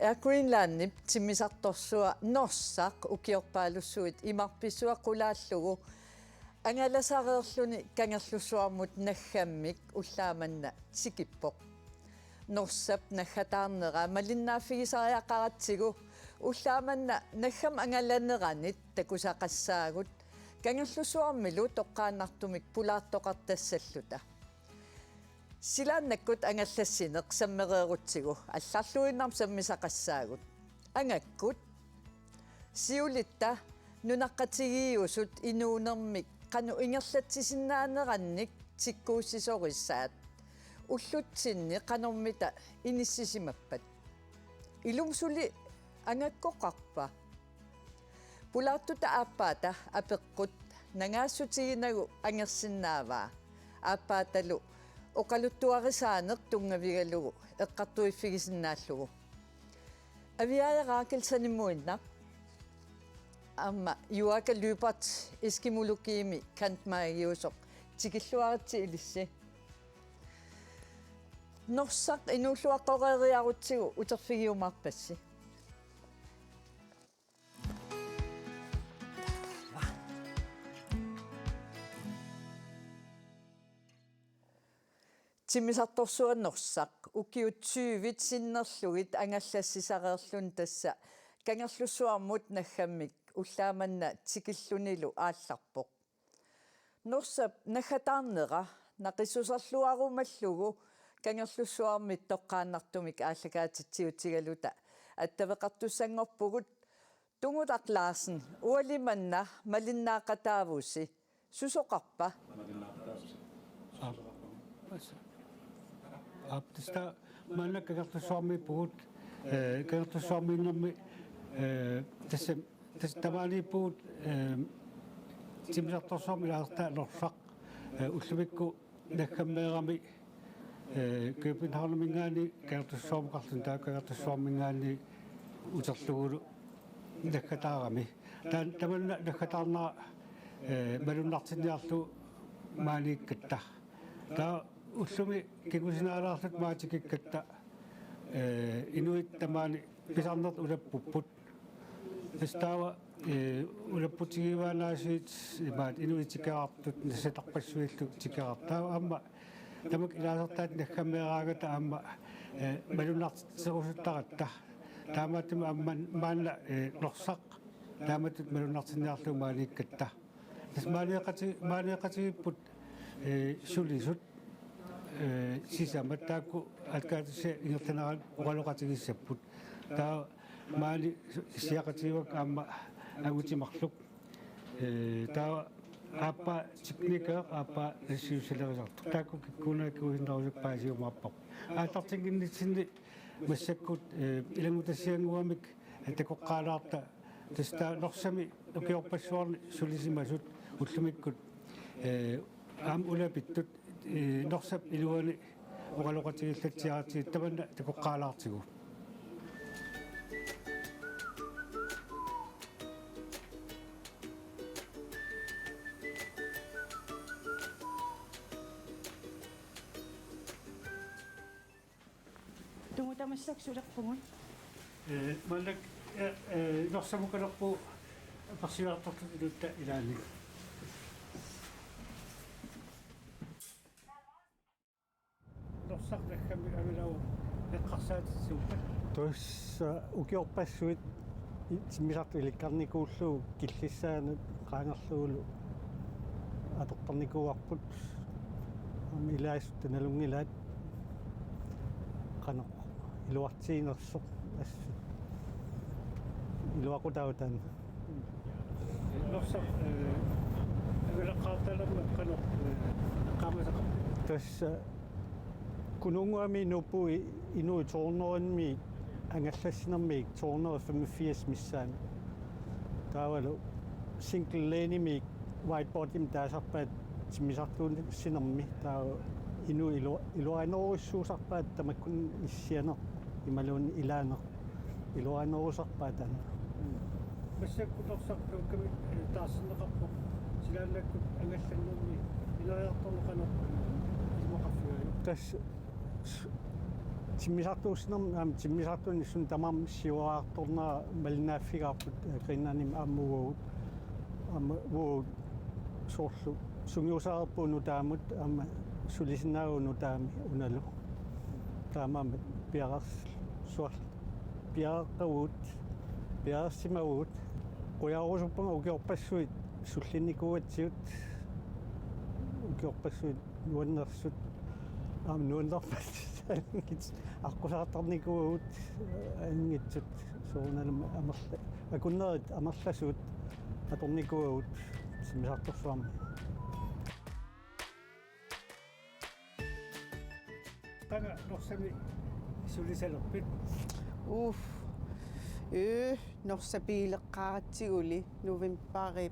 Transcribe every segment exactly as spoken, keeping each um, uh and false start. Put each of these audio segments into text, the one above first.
Air Greenlandip timmisartorsuaq Norsaq ukiorpaalussuit imarpissua qulaallugu angalasareerluni Kangerlussuarmut naggammik ullaaq manna tikippoq. Norsap naggataarnera malinnaaffigisariaqaratsigu ullaaq manna naggammik angalaneranit takusaqassaagut Kangerlussuarmilu toqqaannartumik pulaartoqartassalluta. Silaannakkut angallassineq sammereerutsigu allarluinnarmik sammisaqassaagut. Angakkut siulitta nunaqqatigiiusut inuunermik qanoq ingerlatsisinnaanerannik tikkuussisorissaat ullutsinni qanormita inissisimappat. Ilumut suli angakkoqarpa? Pulaartuta aappaata apeqqut nangaassutiginagu angersinnaavaa. Aappaatalu oqaluttuarisaaneq tunngavigalugu eqqartuiffigisinnaallugu. Aviaaja Rakel Sanimuinnaq aamma Juaaka Lyberth eskimologiimi cand.magiusoq, tikilluaritsi ilissi. Norsaq inuulluaqqoreeriarutsigu uterfigiumaarpassi. Timmisartorsuaq Norsaq ukiut tyvit sinnerlugit angallassisareerluni tassa Kangerlussuarmut naggammik ullaaq manna tikillunilu aallarpoq. Norsap naggataarnera naqissuserluarumallugu Kangerlussuarmit toqqaannartumik aallakaatitsiutigaluta attaveqartussanngorpugut. Tungutaq Larsen, uali manna malinnaaqataavusi, susoqarpa? Aap, tassa. Aap, tassa maanna Kangerlussuarmiippugut, eh, Kangerlussuarmiinnermi, eh, tassa, tassa tamaaniippugut, eh, timmisartorsuarmi ilaasortaa Norsaq, eh, ullumikkut naggammeerami, eh, Københavniminngaanniit Kangerlussuarmukarluni, taava Kangerlussuarminngaanniit uterlugulu naggataarami. Taan-, tamanna naggataarnera, eh, malunnartinniarlugu maaniikkatta. Taava ullumi kingusinaalaarluta maani tikikkatta, eh, inuit tamaani pisarnertut ulappupput. Tassa taava, eh, ulapputigivaanaasiit imaat inuit tikeraartut nassatarpassuillu tikeraartut. Taava aamma tamakku ilaasortaat naggammeeraangata aamma, eh, malunnartitserusuttaratta. Taamaattumik aamma maanna, eh, Norsaq taamatut malunnartinniarlugu maaniikkatta. Tassa maaneeqati-, maaneeqatigiipput, eh, sulisut, eh, sisamat taakku aallakaatitassiat ingerlaneranni oqaloqatigiissapput. Taava maani issiaqatigivakka aamma angutit marluk. Eh, taava aappaa teknikeq, aappaa nassiussalerisartoq. Taakku kikkuunakkut kingusinnerusukkat paasiumaarpagut. Aallartinnginnitsinni massakkut, eh, ilanngutassiannguamik takoqqaalaarta, tassa taava Norsami ukiorpassuarni sulisimasut ullumikkut, eh, aamma ulapittut, eh, Norsap iluani oqaloqatigiillatsiaratsigit tamanna takoqqaalaartigu. Tungutaq massakkut sulerpugut. Eh, maannakkut, eh, eh, Norsamukalerpugut apersugaartartut inuttut ilaanni. Norsaq naggammik angalaavoq eqqarsaatissappat. Tassa ukiorpassuit i-, timmisartut ilikkarnikuullugu killissaanut qaangerlugulu atortarnikuuarput. Aamma ilaasutta nalunngilaat qanoq iluartiinersoq assut. Iluaqutaavoq taanna. Norsaq, eh, angalaqqaartalermat qanoq, eh, eqqaamasaqarpa? Tassa Kununnguami nupui inuit to hundrede-miit angallassinermiik to hundrede femogfirs missaani. Taavalu single lane-imiik whiteboardimik taasarpaat timmisartuussinermi, taava inuit ilu-, iluarinerujussuusarpaat tamakkununnga issianeq imaluunniit ilaaneq. Iluarinerusarpaat taanna. Massakkut Norsaq taakkununnga, eh, taarserneqarpoq, silaannakkut angallannermi ineriartorneq qanoq, eh, isumaqarfigaajuk? Tassa s-, Timmisartuussinermi aamma timmisartuunissuni tamarmi siuariartornera malinnaaffigaarput, eh, Greenlandimi aamma uagut, aamma uagut soorlu sungiusaareerpugut nutaamut aamma sulisinnaavagut nutaami unalu. Taamaammat piareers-, suar-, piareeqqavugut, piareersimavugut. Qujarusuppunga ukiorpassuit sullinnikuugatsigut, ukiorpassuit nuannersut, aamma nuannerpassuit anngit-, aqqusaartarnikuuvugut, anngitsut soorunalimi amerla-, akunnerit amerlasuut atornikuuvugut timmisartorsuarmi. Qanga Norsami sulisalerpit? Uff. Ee, Norsaq piileqqaaratsiguli novembari,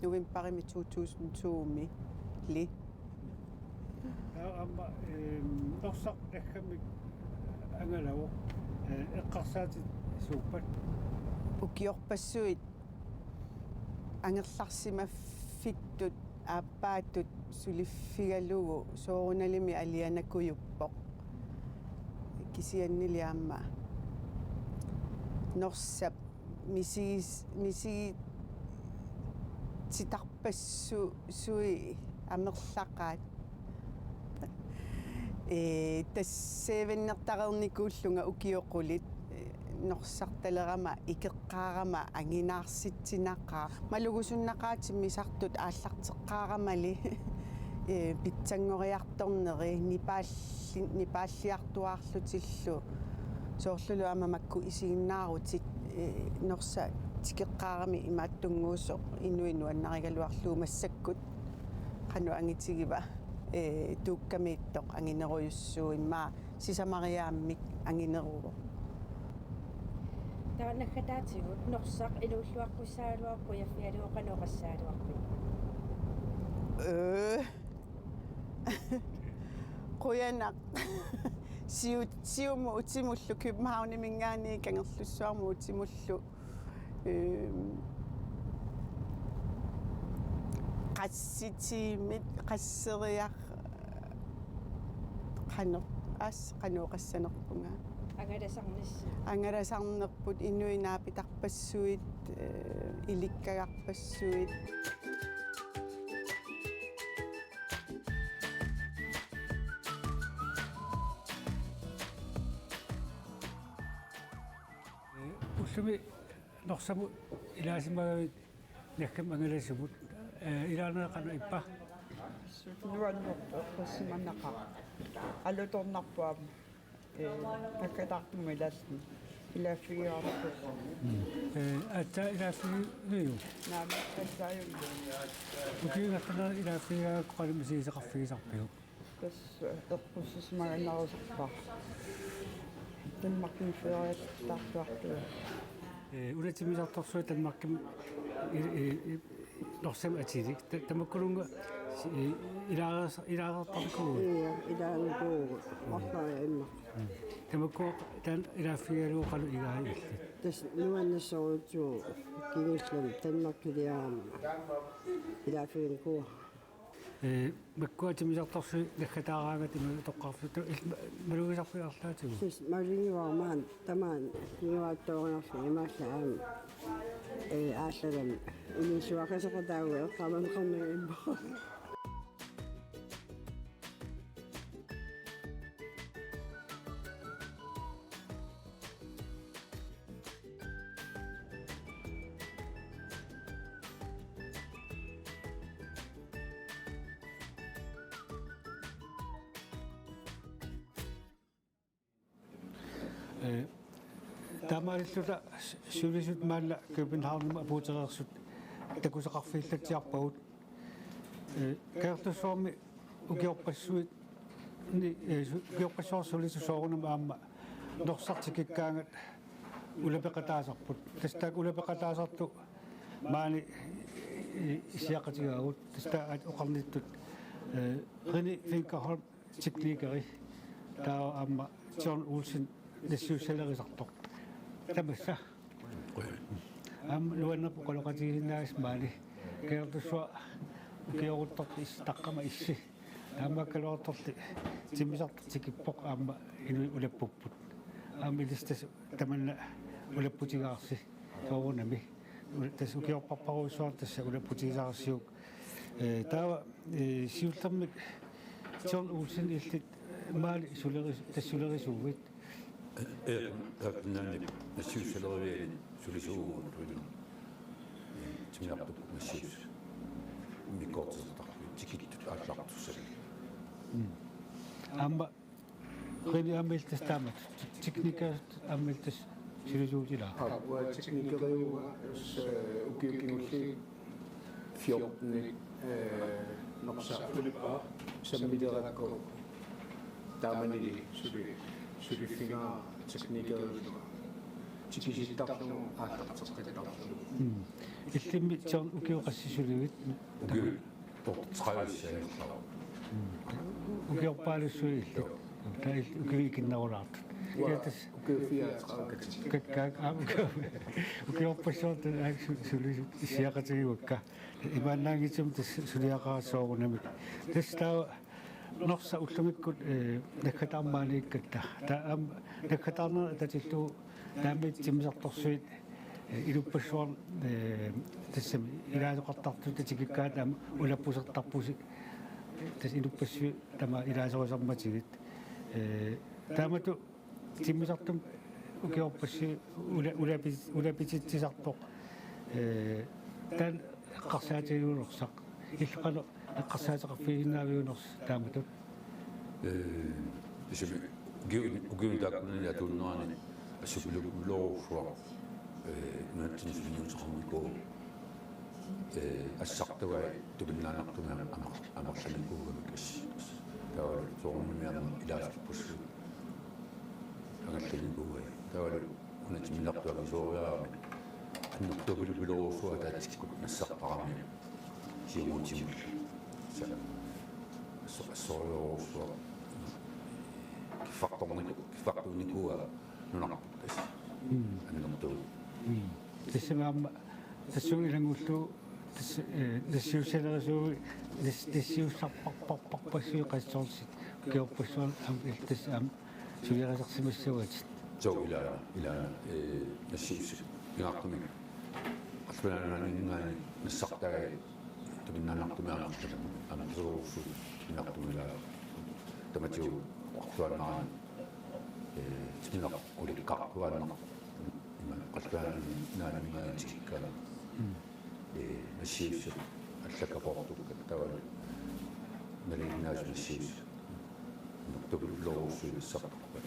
novembarimi to tusind to-mili. Taava aamma, ehm, Norsaq naggammik angalavoq, eh, eqqarsaatit suuppat? Ukiorpassuit angerlarsimaffittut aappaattut suliffigalugu soorunalimi alianakujuppoq. Kisiannili aamma Norsap misigis-, misigitsitarpassuit amerlaqaat. Ee, tassaavinnertareernikuullunga ukiut qulit, ee, Norsartalerama ikeqqaarama anginaarsitsinaqaaq. Malugusunnaqaaq timmisartut aallarteqqaaramali, ee, pitsanngoriartorneri nipaalli-, nipaalliartuaarlutillu. Soorlulu aamma makku isiginnaarutit, ee, Norsaq tikeqqaarami imaattunnguusoq inuit nuannarigaluarlugu massakkut. Qanoq angitigiva, ee, tuukkamiittoq anginerujussuummaa sisamariaammik angineruvoq. Taava naggataatigut Norsaq inuulluaqqussaagaluarpoq, qujaffigalugu qanoq oqassagaluarpit? Ee. Qujanaq. Siu-, Siumut utimullu, Københavniminngaanniit Kangerlussuarmut utimullu. Ehm, qassitiimit, qasseriar-, qanoq, as-, qanoq oqassanerpunga. Angalasarnissi. Angalasarnerput, inuit naapitarpassuit, eh, ilikkagarpassuit. Eh, ullumi Norsamut ilaasimagavit naggammik angalasumut, eh, ilaanera qanoq ippa? Nuannerpoq, eqqussimanaqaaq. Alutornarpoq aamma. Eh, naggataartumik ilaalluni. Ilaaffigivarput. Mm. Eh, aatsaat ilaaffigiviuk? Naamik, aatsaat. Ukiup ingerlanerani ilaaffigigaangakku qanoq misigisaqarfigisarpiuk? Tassa eqqussisimagaluarusarpara. Danmarkimi feriataartuarlugu. Eh, una timmisartorsuit Danmarkimi i-, i-, i-, Norsami atilik. Ta-, tamakkuluunniit si-, i-, ilaareersa-, ilaareertarnikuuit? Ia, ilaanikuugut. Marlaa imma. Mm. Tamakku taanna ilaaffigigalugu qanoq igaajuk illit? Tassa nuannersorujussuuvoq, kingullermik Danmarkiliarama ilaaffiginikuuara. Eh, makkua timmisartorsuit naggataaraangat ima toqqarfittu il-, ma-, malugisarfik arlaatigut? Tassa malugivara maani tamaani kinguaattooriarlunga imaallaat aamma, eh, aallagami inuusuaqaseqataagu eqqaamaneqarnanga immaqa. Eh, taamaalilluta sulisut maanna Københavnimi apuutereersut takusaqarfigillatsiarpagut. Eh, Kangerlussuarmi ukiorpassuit ni-, eh, su-, ukiorpassuarni sulisut soorunami aamma Norsaq tikikkaangat ulapeqataasarput. Tassa taakku ulapeqataasartut maani i-, issiaqatigaagut. Tassa taava oqarnittut, eh, René Finkerholm, teknikeri, taava aamma John Olsen, nassiussalerisartoq. Tamassa. Aamma nuannerpoq oqaloqatigisinnaagassasi maani. Kangerlussuaq ukioruttortoq is-, taqqama issi. Taamaakkaluartorli timmisartoq tikippoq aamma inuit ulappupput. Aamma ilissi tassa tamanna ulapputigaarsi soorunami. Ula-, tassa ukiorparparujussuarni tassa ulapputigisarsiuk. Ee, taava, ee, siullermik John Olsen illit maani suleris-, tassa sulerisuuit. Ee, taakkunani nassiussaleriviani sulisuuvugut tuinu. Timmisartukkut nassius. Immikkoortitertarlugit tikittut aallartussallugu. Mm. Aamma René aamma illit tassa taamatut. Tekniker aamma illit tassa sulisuutit ilaa. Aa, uanga teknikeriuvunga, tassa, eh, ukiut kingulliit fjorten, eh, Norsaq sammilerakku taamanili suli-, suliffigaara teknikeriullunga. Tikisittarlugu aallarteqqittarlugu. Mm. Illimmi John ukiut qassit sulivit? Ukiut toogtredive. Mm. Ukiorpaalussuit illit. Taava illit ukiut ikinnerulaartut. Uanga tassa ukiut fireogtredive katik-. Kakkaak, aa, ukiut. Ukiorpassuartut aak su-, sulisut issiaqatigivakka. Imaannaanngitsumik tassa suliaqarassi soorunami. Tassa taava Norsaq ullumikkut, eh, naggataarneq maaniikkatta. Taava aamma naggataarneq atatillugu taamaattut timmisartorsuit, eh, inuppassuarni, eh, tassami ilaasoqartartut tikikkaat aamma ulappusertarpusi. Tassa inuppassuit tamaat ilaasorisarmatigit. Eh, taamatut timmisartumik ukiorpassuit ula-, ulapi-, ulapititsisarpoq. Ee, taanna eqqarsaatigiunersaq. Illit qanoq eqqarsaateqarfigisinnaaviuk Norsaq taamatut? Ee, isumi ukiu-, ukiuni taakkunani atuunnerani assupilupilorujussuaq, ee, nunatsinni sunniuteqarnikuuvoq. Ee, assartavai tupinnaanertumik amer-, amerlanikuugamik. Taavalu soorunami aamma ilaasorpassuit angallanikuuai. Taavalu una timmisartoq angisooriarami annertupilupiloorujussuaq ataatikkut nassartarami siumuutimullu. Sa-, asso-, assorujussuaq kiffartorniku-, kiffartuunikuua nunarput tassa. Mm. Annertuut. Mm. Tassami aamma tassunga ilanngullugu tassa, eh, nassiussalerisuuvi, nas-, nassiussarpar-, parpassuit qassit soorlu ukiorpassuarni aamma illit tassa aamma suliarisarsimassavatit. Suu, ilaana, ilaana, eh, nassiussat pingaartumik. Qallunaat Nunaanninngaanniit nassartagai tupinnaanertumik amerlasoorujussuit pingaartumik ilaat tamatigut oqartuaannarani, eh, timmisartoq ulikkaartuaannarpoq. Ima Qallunaat Nunaanninngaanniit tikikkaanni. Mm. Ee, nassiussat allakkapoortukkat taavalu nalinginnaasut nassiussat. Annertupilupiloorujussuit nassartarput.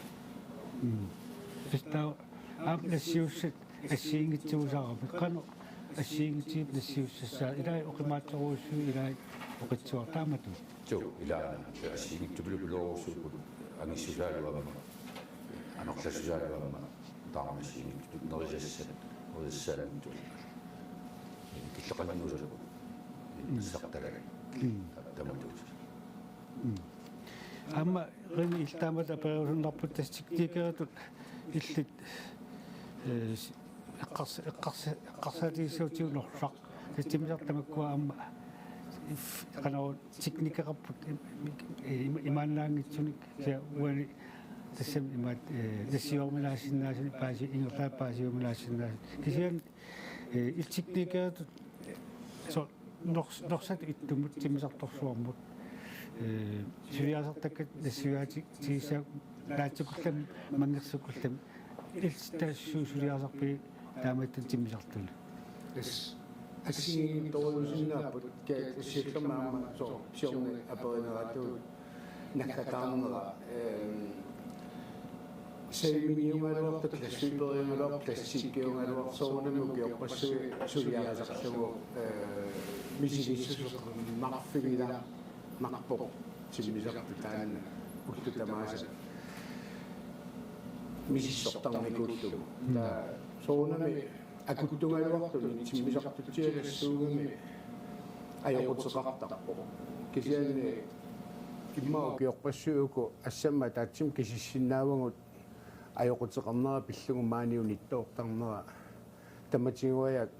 Mm. Tassa taava aamma nassiussat assigiinngitsuusarami. Qanoq assigiinngitsut nassiussassaat, ilai oqimaatsorujussuit, ilai oqitsuar taamatut? Suu, ilaana assigiinngitsupilupiloorujussuupput angissusaalu aamma, amerlassusaalu aamma. Taarmasiinngitsut nerisassat, nerisassaanngitsut. Killeqanngusarput. Mm. Nassartagaq. Mm. Tamatut. Mm. Aamma René illit taamatut aperiusunnarput tassa teknikeritut illit, eh, s-, eqqars-, eqqars-, eqqarsaatigissagutsigu Norsaq. Tassa timmisartut tamakkua aamma if-, qanoq teknikeqarput im-, im-, im-, imaannaanngitsunik kisianni uani tassami imaat, eh, nassiuminaassinnaasunik paasi-, ingerlaannaq paasiuminaassinnaasunik. Kisianni, eh, illit teknikeritut, eh, so-, Nors-, Norsatut ittumut timmisartorsuarmut, eh, suliarisartakkat nassiuaati-, tiisa-, naatsukkullamik manngersukullamik. Illit tassa su-, suliarisarpigit taamaattunik timmisartunut? Tassa assigiinngitsorujussuusinnaapput, ka-, siullermik aamma soorlu Bjørn aperineratut naggataarnera, ehm, saviminiugaluartoq, glasfiberiugaluartoq, plastikkiugaluartoq, soorunami ukiorpassuit suliarisarlugu, eh, misigissuseqarfigilaarpoq timmisartoq taanna ullut tamaasa misissortarnikuullugu. Mm. Taava soorunami akuttugaluartumik timmisartutsialassuugami ajoquteqartarpoq. Kisianni immaqa ukiorpassuit uku assammik ataatsimik kisissinnaavagut ajoquteqarnera pillugu maani unittoortarnera tamatiguajak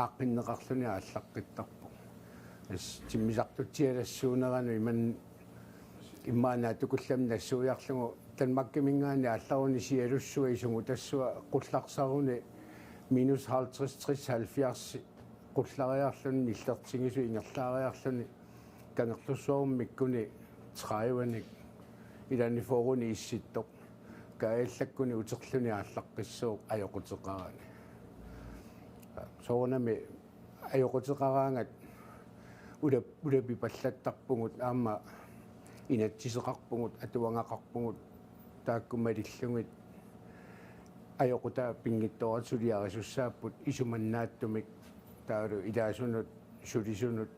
aaqqinneqarluni aallaqqittarpoq. Timmisartutsialassuuneranut iman immaqa naatsukullammik nassuiarlugu Danmarkiminngaanniit aallaruni sialussua isugutassua qullarsaruni minus halvtreds, tres, halvfjerds qullariarluni nillertigisut ingerlaariarluni Kangerlussuarmikkuni tredivenik ilaanni fyrrenik issittoq kaajallakkuni uterluni aallaqqissooq ajoquteqarani. Soorunami ajoquteqaraangat ulap-, ulapipallattarpugut aamma inatsiseqarpugut atuagaqarpugut taakku malillugit ajoqutaa pinngitsooratik suliarisussaapput isumannaatsumik taavalu ilaasunut sulisunut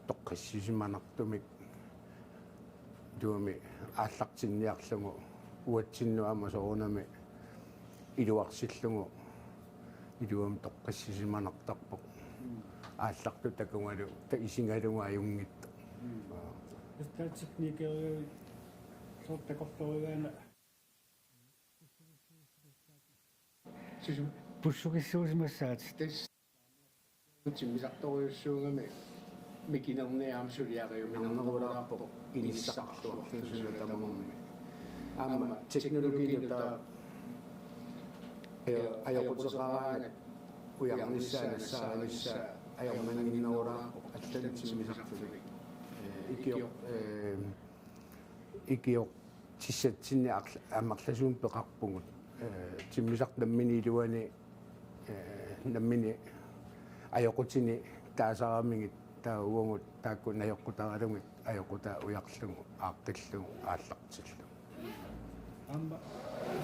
toqqissisimanartumik. Tuumi aallartinniarlugu uatsinnut aamma soorunami iluarsillugu iluamik toqqissisimanartarpoq. Aallartut takugalu ta isigalugu ajunngitsoq. Tassa teknikeriusoq takorlorigaana. Pussugissuusimassaatit. Tassa timmisartorujussuugami mikinerni aamma suliariuminarnerulaarpoq inissaqarluarluni suna tamarmi. Aamma teknologiinut taava ajo-, ajoquteqaraangat ujarnissaa nassaarinissaa ajornannginnerulaarpoq allanut timmisartunik. Eh, ikioq, eh, ikioq tissatsinni arl-, amerlasuunik peqarpugut. Eh, timmisartoq nammineq iluani, eh, nammineq ajoqutini taasaramigit taava uagut taakku najoqqutaralugit ajoqutaa ujarlugu aaqqillugu aallartillugu. Aamma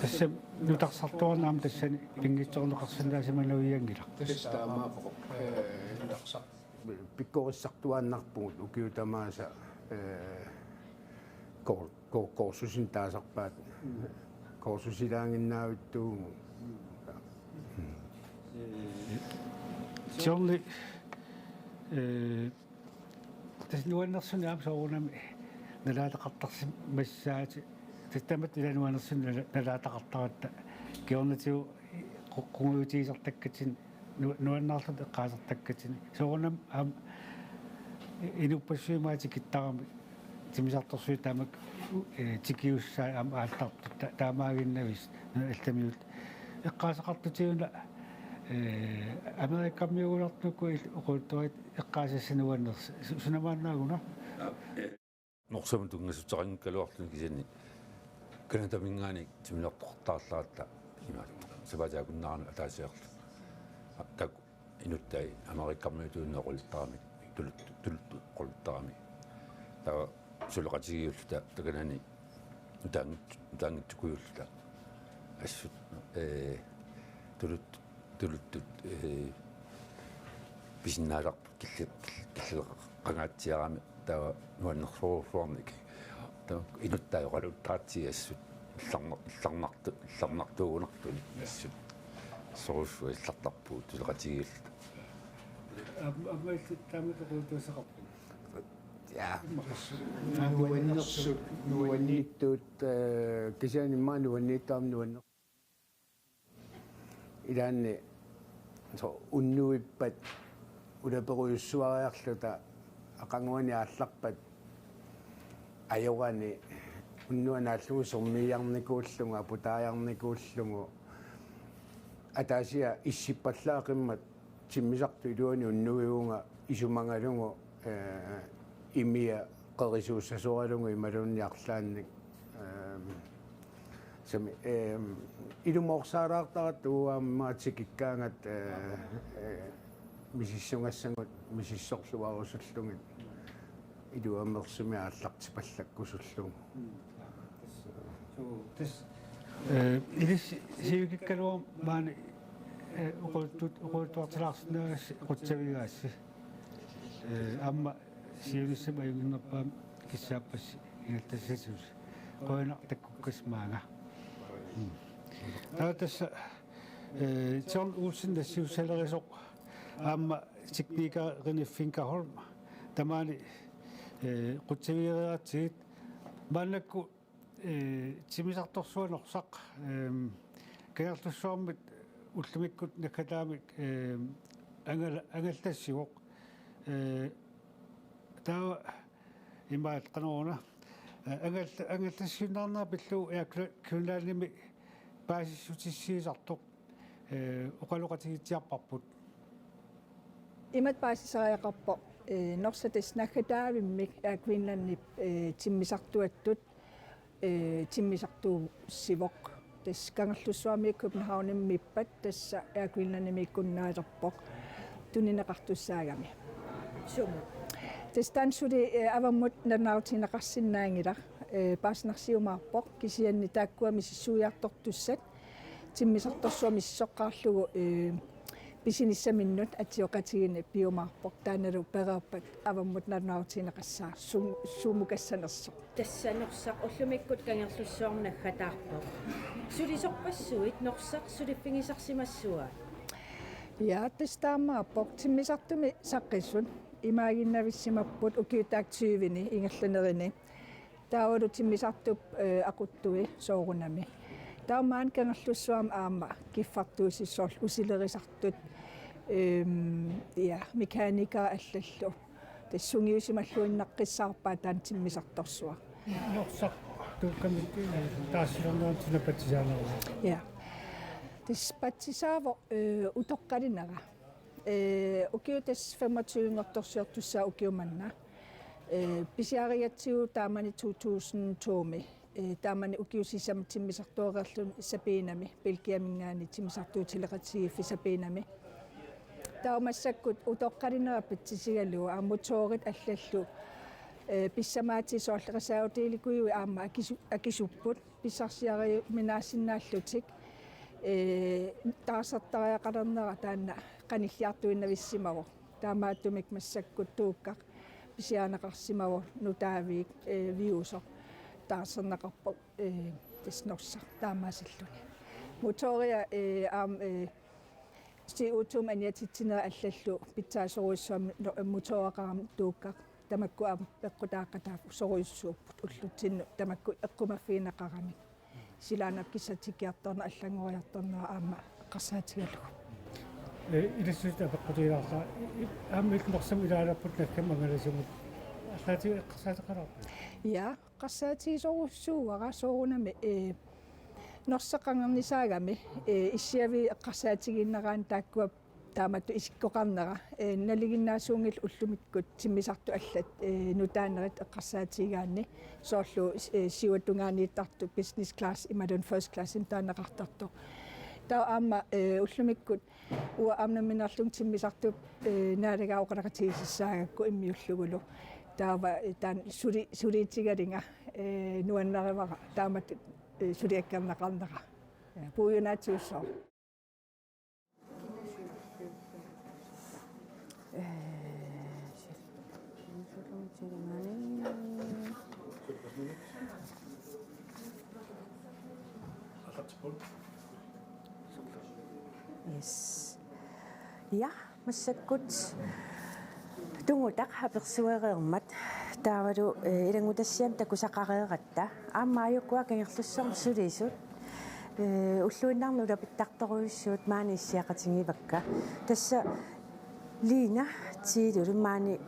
tassa nutarsartuarneq aamma tassani pinngitsoorneqarsinnaasimaneruianngilaq. Tassa taamaappoq, eh, nutarsar-, pikkorissartuaannarpugut ukiut tamaasa, eh, kor-, kor-, kursusinik taasarpaat. Kursusilaaginnaavittuugut. Johnny, eh, tassa nuannersunik aamma soorunami nalaataqartarsimassaatit. Tassa tamatta ila nuannersunik nala-, nalaataqartaratta. Kingornatigut qu-, qungujutigisartakkatsinnik nu-, nuannaarluta eqqaasartakkatsinnik. Soorunami aamma inuppassuit maani tikittarami timmisartorsuit taamak, eh, tikiussaat aamma aallartut ta-, taamaaginnavissut nuna allamiut. Eqqaasaqartutiuna, eh, Amerikamiugunartukkut il-, oqaluttuarit eqqaasassaneq nuannersoq su-, sunamaannaaguna? Norsamut tunngassuteqanngikkaluarluni kisianni Canadaminngaanniit timmisartoqartarlaratta imaattoq sapaatip akunneranut ataasiarluta. Taakku inuttai Amerikamiutuinnaq oqaluttaramik tulut-, tuluttut oqaluttaramik. Taava suleqatigiilluta takanani nutaanngit-, nutaanngitsukujuulluta assut, eh, tulut-, tuluttut, eh, pisinnaasarput killi-, killi-, killeqangaatsiarami taava nuannersorujussuarnik. Taava inuttai oqaluttaratsigu assut illarna-, illarnartu-, illarnartuugunartunik assut. Sorujussuaq illartarpugut suleqatigiilluta. Aam-, aamma illit taamatut oqaluttuassaqarpit? Ja. Nuannersut, nuannittut, eh, kisianni immaqa nuanniittut aamma nuanner-, ilaanni so-, unnuippat ulaperujussuariarluta aqaguani aallarpat ajorani unnuaq naallugu sermiiarnikuullugu aputaajarnikuullugu ataasiarlunga issippallaaqimmat timmisartoq iluani unnuivunga isumagalugu, eh, imia qerisuussasoralugu imaluunniit arlaannik, ehm, sami, ehm, ilumoorsaalaartaratta uagut aamma tikikkaangat, eh, eh, misissugassagut misissorluarusullugit iluamersumik aallartipallakkusullugu. Suu, tassa, eh, ilissi sivikikkaluarmat maani, eh, oqaluttut-, oqaluttuartilaarsinnaagassi qutsavigaassi. Eh, aamma siunissami ajunnginnerpaamik kissaappassi ingerlassasusi. Qujanaq takkukkassi maanga. Mm. Taava tassa, eh, John Olsen nassiussalerisoq aamma teknikeriniffinka Holm tamaani, eh, qutsavigereeratsigit maannakkut eh, timmisartorsuaq Norsaq, ehm, Kangerlussuarmit ullumikkut naggataamik, ehm, angal-, angallassivoq. Eh, Taava imaat qanoruna, eh, angal-, angallassiinnarnera pillugu Air Gre-, Greenlandimi paasissutissiisartoq, eh, oqaloqatigiitsiarparput. Imatut paasisariaqarpoq, eh, Norsaq tassa naggatavimmik Air Greenlandip, eh, timmisartuattut, eh, timmisartuussivoq. Tassa Kangerlussuarmiit Københavnimiippat, tassa Air Greenlandimiikkunnaalerpoq tunineqartussaagami. Sumut? Tassa taanna suli, eh, avammut nalunaarutigineqarsinnaanngilaq, eh, paasinarsiumaarpoq, kisianni taakkua misissuiartortussat timmisartorsuaq misissoqqaarlugu, eh, pisinissaminnut atsioqatigiinneq piumaarpoq, taannalu pereerpat avammut nalunaarutigineqassaaq sum-, sumukassanersoq. Tassa Norsaq ullumikkut Kangerlussuarmi naggataarpoq. Sulisorpassuit Norsaq suliffigisarsimassua? Ja, tassa taamaappoq, timmisartumi saqqisut imaaginnavissimapput ukiut taakku tyveni ingerlanerini. Taavalu timmisartup, eh, aquttui soorunami. Taava maani Kangerlussuarmi aamma kiffartuussissorlu usilerisartut, ehm, ja, mekaniker allallu. Tassa sungiusimalluinnaqqissaarpaa taanna timmisartorsuaq. Norsaq tuukkamik, eh, taarsilernerani suna patsisaanerlugu? Ja. Tassa patsisaavoq, eh, utoqqalinera. Eh, ukiut tassa femogtyve-nngortorsiortussaat ukiut manna. Eh, pisiarigatsigu taamani to tusind to-mi. Eh, taamani ukiut sisamat timmisartuereerluni Sabinami, Belgiaminngaanniit timmisartuutileqatigiiffik Sabinami. Taava massakkut utoqqalinera patsisigalugu aamma motorit allallu, eh, pissamaatisoorlu reservedelikujuit aamma akisu-, akisupput pissarsiariuminaassinnaallutik, eh, taarsertariaqalernera taanna qanilliartuinnavissimavoq. Taamaattumik massakkut Tuukkaq pisiarineqarsimavoq nutaaviit, eh, viusoq taarserneqarpoq, eh, tassa Norsaq taamaasilluni. Motoria, eh, aamma, eh, C O to-mik aniatitsinerit allallu pitsaasorujussuarmik no-, motoreqarami Tuukkaq. Tamakku aamma peqqutaaqataasorujussuupput ullutsinnut tamakku eqqumaffigineqaramik. Silaannap kissatikiartorneq allanngoriartornera aamma eqqarsaatigalugu. Eh, ilissutit apeqqutigilaarlara, i-, i-, aamma illit Norsaq ilaalerput naggami angalasimmut. Arlaatigut eqqarsaateqalaarpit? Ja, eqqarsaatigisorujussuuara soorunami, eh, Norsaq qangarnisaagami, eh, issiaviit eqqarsaatigiinnaraanni taakkua taamatut isikkoqarnera, eh, nalinginnaasuunngillat ullumikkut timmisartut allat, eh, nutaanerit eqqarsaatigigaanni soorlu, eh, siuatungaaniittartut business class imaluunniit first class-imik taaneqartartut. Taava aamma, eh, ullumikkut uanga aamma nammineerlunga timmisartup, eh, naalagaasoq oqaloqatigiissaagakku immiullugulu. Taava, eh, taanna suli-, suliitigalugu, eh, nuannarivara taamatut, eh, suliakkerneqarnera. Eh, puiunaatiussaaq. Yes. Ja, massakkut Tungutaq apersuereermat taavalu, eh, ilanngutassiami takusaqareeratta. Aamma aajukua Kangerlussuarmi sulisut, eh, ulluinnarni ulapittartorujussuit maani issiaqatigivakka. Tassa Lina Tiililu maani,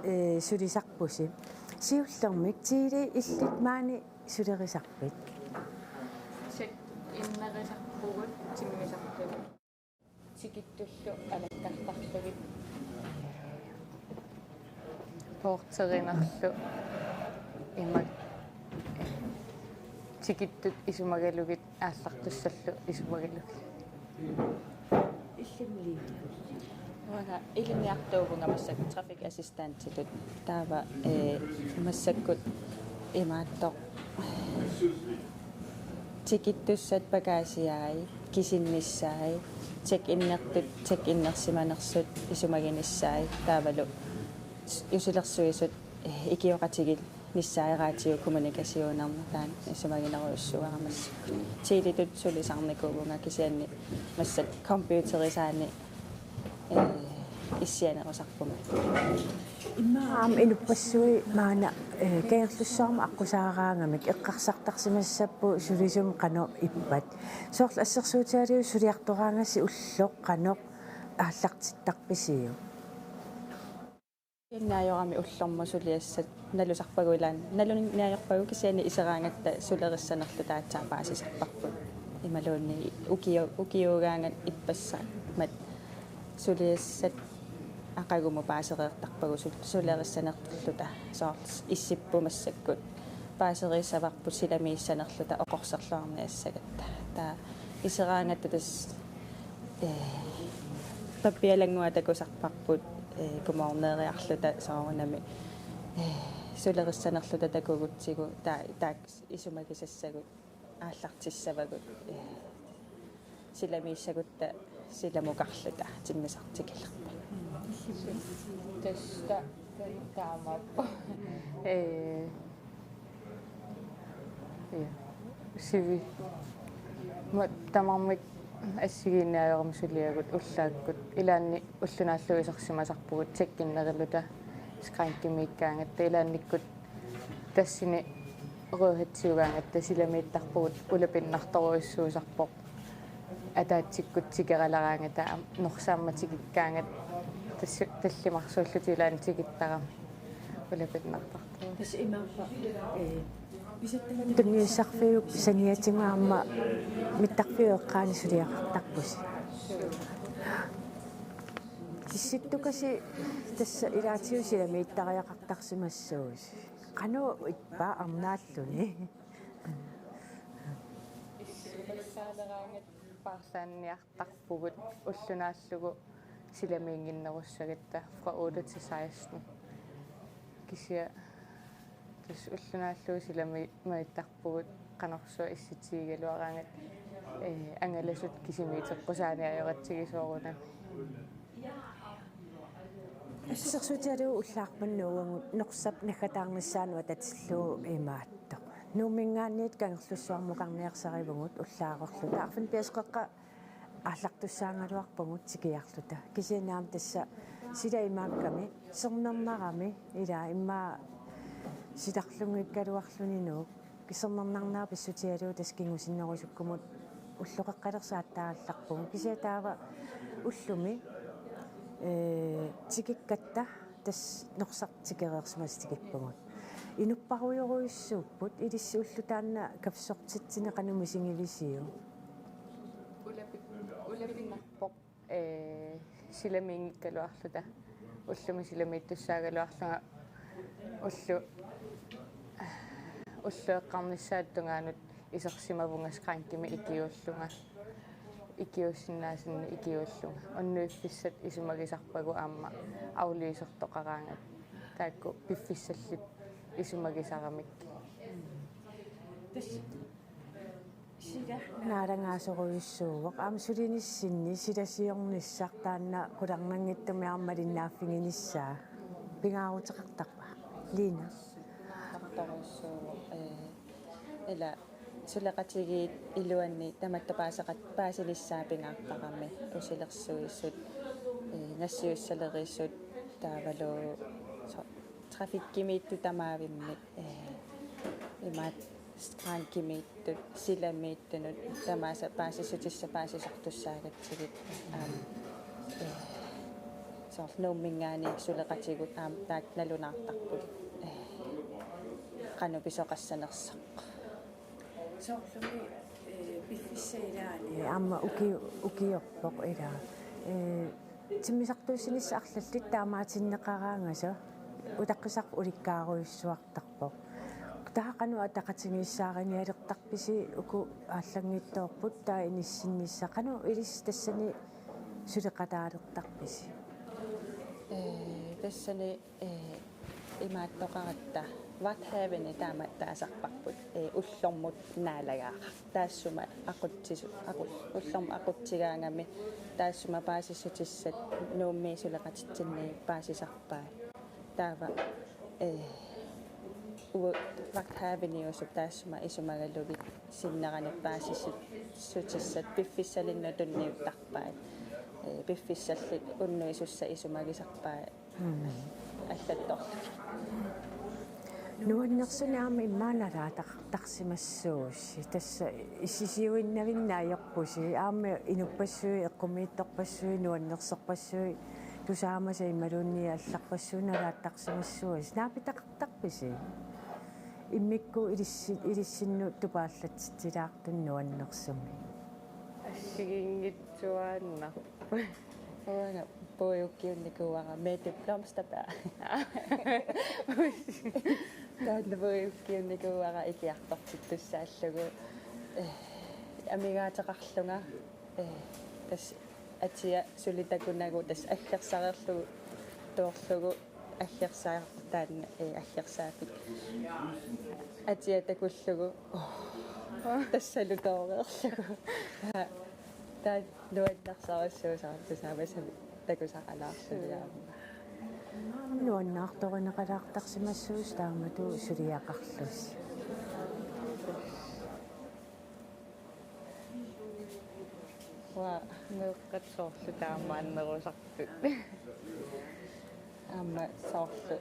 eh, sulisarpusi. Siullermik Tiili illit maani sulerisarpit? Check-innerisarpugut timmisartut. Tikittullu alakkartarlugit. Porterinerlu imak tikittut isumagalugit aallartussallu isumagalugit. Illimmi Lina? Uanga ilinniartuuvunga massakkut traffic assistantitut. Taava, eh, massakkut imaattoq tikittussat pagaasiai, kisinnissaai, check-innertut, check-innersimanersut isumaginissaai, taavalu s-, usilersuisut, eh, ikioqatiginissaai, radio kommunikationerneq taanna isumaginerujussuuara massakkut. Tiilitut sulisarnikuuvunga kisianni massakkut computerisaani, eh, issianerusarpunga. Aamma inuppassuit maanna, eh, Kangerlussuarmi aqqusaaraangamik eqqarsartarsimassapput sulisumik qanoq ippat. Soorlu assersuutigalugu suliartoraangassi ulloq qanoq aallartittarpisiuk? Innaajorami ullormut suliassat nalusarpagut ilaanni, nalunniarpagut kisianni iseraangatta sulerissanerluta aatsaat paasisarparput. Imaluunniit ukio-, ukiuugaangat ippassaammat suliassat aqagumut paasereertarpagut su-, sulerissanerluta, soorlu issipput massakkut paaseriissavarput silamiissanerluta oqorserluarniassagatta. Taava iseraangatta tassa, eh, pappialannguaq takusarparput, eh, kumoorneeriarluta soorunami, eh, sulerissanerluta takugutsigu taa-, taakku isumagisassagut aallartissavagut, eh, silamiissagutta silamukarluta timmisartigilerput. Tassa taamaappoq. Ee, ja. Sivi. Ma-, tamarmik assigiinniarnermik suliagut ullaakkut. Ilaanni ulloq naallugu isersimasarpugut tjekkinnerilluta skrankimiikkaangatta ilaannikkut tassani rødhætsiugaangatta silamiittarpugut ulapinnartorujussuusarpoq. Ataatsikkut tikeraleraangata am-, norsaammat tikikkaangat tas-, tallimarsuullutik ilaanni tikittarami ulapinnartartoq. Tassa imaappa, eh, pisattani tunniussarfiup saniatigut aamma mittarfiup eqqaani suliaqartarpusi. Kissittukasi tassa ilaatigut silamiittariaqartarsimassuusi. Qanoq ippa arnaalluni? Issupassaaleraangat paarlaanniartarpugut ulloq naallugu silamiinnginnerussagatta fra otte til seksten. Kisianni tassa ulloq naallugu silamiittarpugut qanorsuaq issitigigaluaraangat, eh, angalasut kisimiiteqqusaaniajoratsigu soorunami. Assersuutigalugu ullaarpannguagut Norsap naggataarnissaanut atatillugu imaattoq. Nuumminngaanniit Kangerlussuarmukarniarsarivugut ullaarorluta. Arfineq-pingasut qeqqa aallartussaagaluarpagut tikiarluta. Kisianni aamma tassa sila imaakkami, sernernarami, ila immaqa silarlunngikkaluarluni Nuuk. Sernernarnera pissutigalugu tassa kingusinnerusukkumut ulloqeqqalersaataallarpugut. Kisianni taava ullumi, ee, tikikkatta tassa Norsaq tikereersimasut tikippagut. Inupparujorujussuupput, ilissi ulloq taanna kaffisortitsineq qanoq misigivisiuk? Ulapi-, ulapinnarpoq, ee, silamiinngikkaluarluta. Ullumi silamiittussaagaluarlunga ulloq, ulloq eqqarnissaata tungaanut isersimavunga skrankimi ikiuullunga. Ikiuussinnaasannik ikiuullunga. Unnuiffissat isumagisarpagut aamma afløsertoqaraangat. Taakku piffissallit isumagisaramik. Tassa sila naalagaasorujussuuvoq. Aamma sulinissinni silasiornissaq taanna qularnanngitsumik aamma malinnaaffiginissaa. Pingaaruteqartarpa? Lina. Pingaaruteqartorujussuuvoq, eh, ila suleqatigiit iluanni tamatta paaseqat-, paasinissaa pingaartarami, usilersuisut, eh, nassiussalerisut, taavalu so-, trafikkimiittut tamaavimmik, eh, imaattoq skrankimiittut, silamiittunut tamaasa paasissutissat paasisartussaagatsigit, aamma, eh, soorlu Nuumminngaanniit suleqatigut aamma taakku nalunaartarput, eh, qanoq pisoqassanersoq. Soorlumi, eh, piffissap ilaani. Ee, aamma uki-, ukiorpoq ilaa. Ee, timmisartuussinissaq arlallit taamaatinneqaraangata utaqqisarput ulikkaarujussuartarpoq. Taava qanoq ataqatigiissaarinialertarpisi, uku aallanngitsoorput taava inissinnissaq, qanoq ilissi tassani suleqataalertarpisi? Ee, tassani Ee, imaattoqaratta, vagthaveni taama taasarparput, ee, ullormut naalagaaqartoq. Taassuma aqutsisu-, aqu-, ullormut aqutsigaangami taassuma paasissutissat Nuummiit suleqatitsinniit paasisarpaat. Taava, ee, uagut vagthaveniusup taassuma isumagalugit sinneranik paasissu-, sutissat piffissalinnut tunniuttarpaat. Ee, piffissallit unnuisussat isumagisarpaat. Mm. Allattorlugit. Nuannersunik aamma immaqa nalaataqartarsimassuusi. Tassa issisiuinnavinneq ajorpusi. Aamma inuppassuit, eqqumiitsorpassuit, nuannersorpassuit. Tusaamasat imaluunniit allarpassuit nalaattarsimassuasi naapitaqartarpisi? Immikkut ilissi-, ilissinnut tupaallatsitsilaartut nuannersumik. Assigiinngitsuaannarpoq. Uanga puiukkiunnikuuara Mette Blomsterberg. Taanna puiukkiunnikuuara ikiartortittussaallugu. Eh, amigaateqarlunga. Eh, tassa atia suli takunagu tassa aggersareerlugu toorlugu aggersaa-, taanna, eh, aggersaapput. Atia takullugu. Tassalu tooreerlugu. Taanna nuannarsarsuusaartoq Tusaamasami takusaqalaarluni aamma. Nuannaartorineqalaartarsimassuusoq taamatut suliaqarlusi. Uanga meeqqat soorlu taamaannerusartut. Aamma soorlu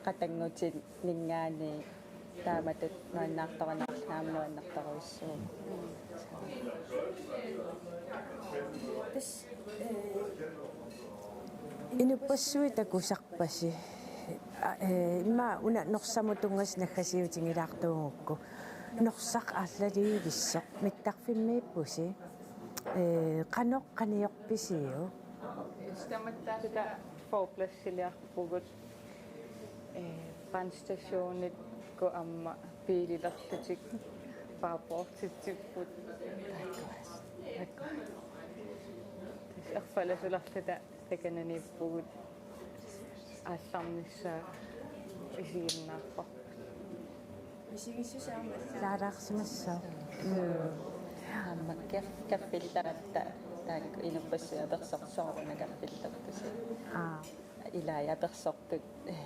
qatanngutininngaanniit taamatut nuannaartorineqarluni aamma nuannertorujussuuvoq. Tassa, eh, inuppassuit takusarpasi. A, eh, immaqa una Norsamut tunngasut naggasiutigilaartuugukku. Norsaq aallaliivissoq mittarfimmiippusi. Eh, qanoq qaniorpisiuk? Tamatta forpladsiliarpugut, eh, brandstationikkut aamma biililerlutik paarpoortitsipput. Tassa erfalasulerluta takananiippugut aallarnissaa isiginnaarparput. Misigissusaarmat. Taalaarsimassaaq. Mm. Aamma kaf-, kaffilleratta taakku inuppassuit apersorsuit sooruna kaffillertusi. Aa. Ilai apersortut, eh,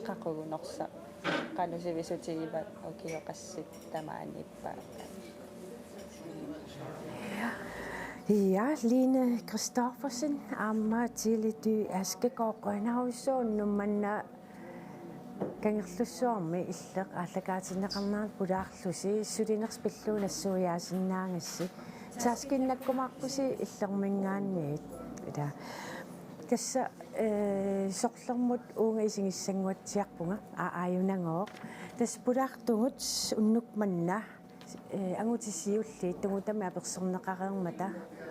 qaqugu Norsaq qanoq sivisutigiva ukioqassut tamaaniippa. Ja, Line Christoffersen aamma Tilly Dyhr Askegaard, qujanarujussuaq unnuk manna Kangerlussuarmi Illeq aallakaatinneqarnerani pulaarlusi, sulinersi pillugu nassuiaasinnaagassi. Tærskelinnakkumaarpusi Illerminngaanniit. Ila. Tassa, eh, sorlermut uunga isigissannguatsiarpunga, aa, aajunagooq. Tassa pulaartugut unnuk manna, eh, angutit siulliit tungutami apersorneqareermata,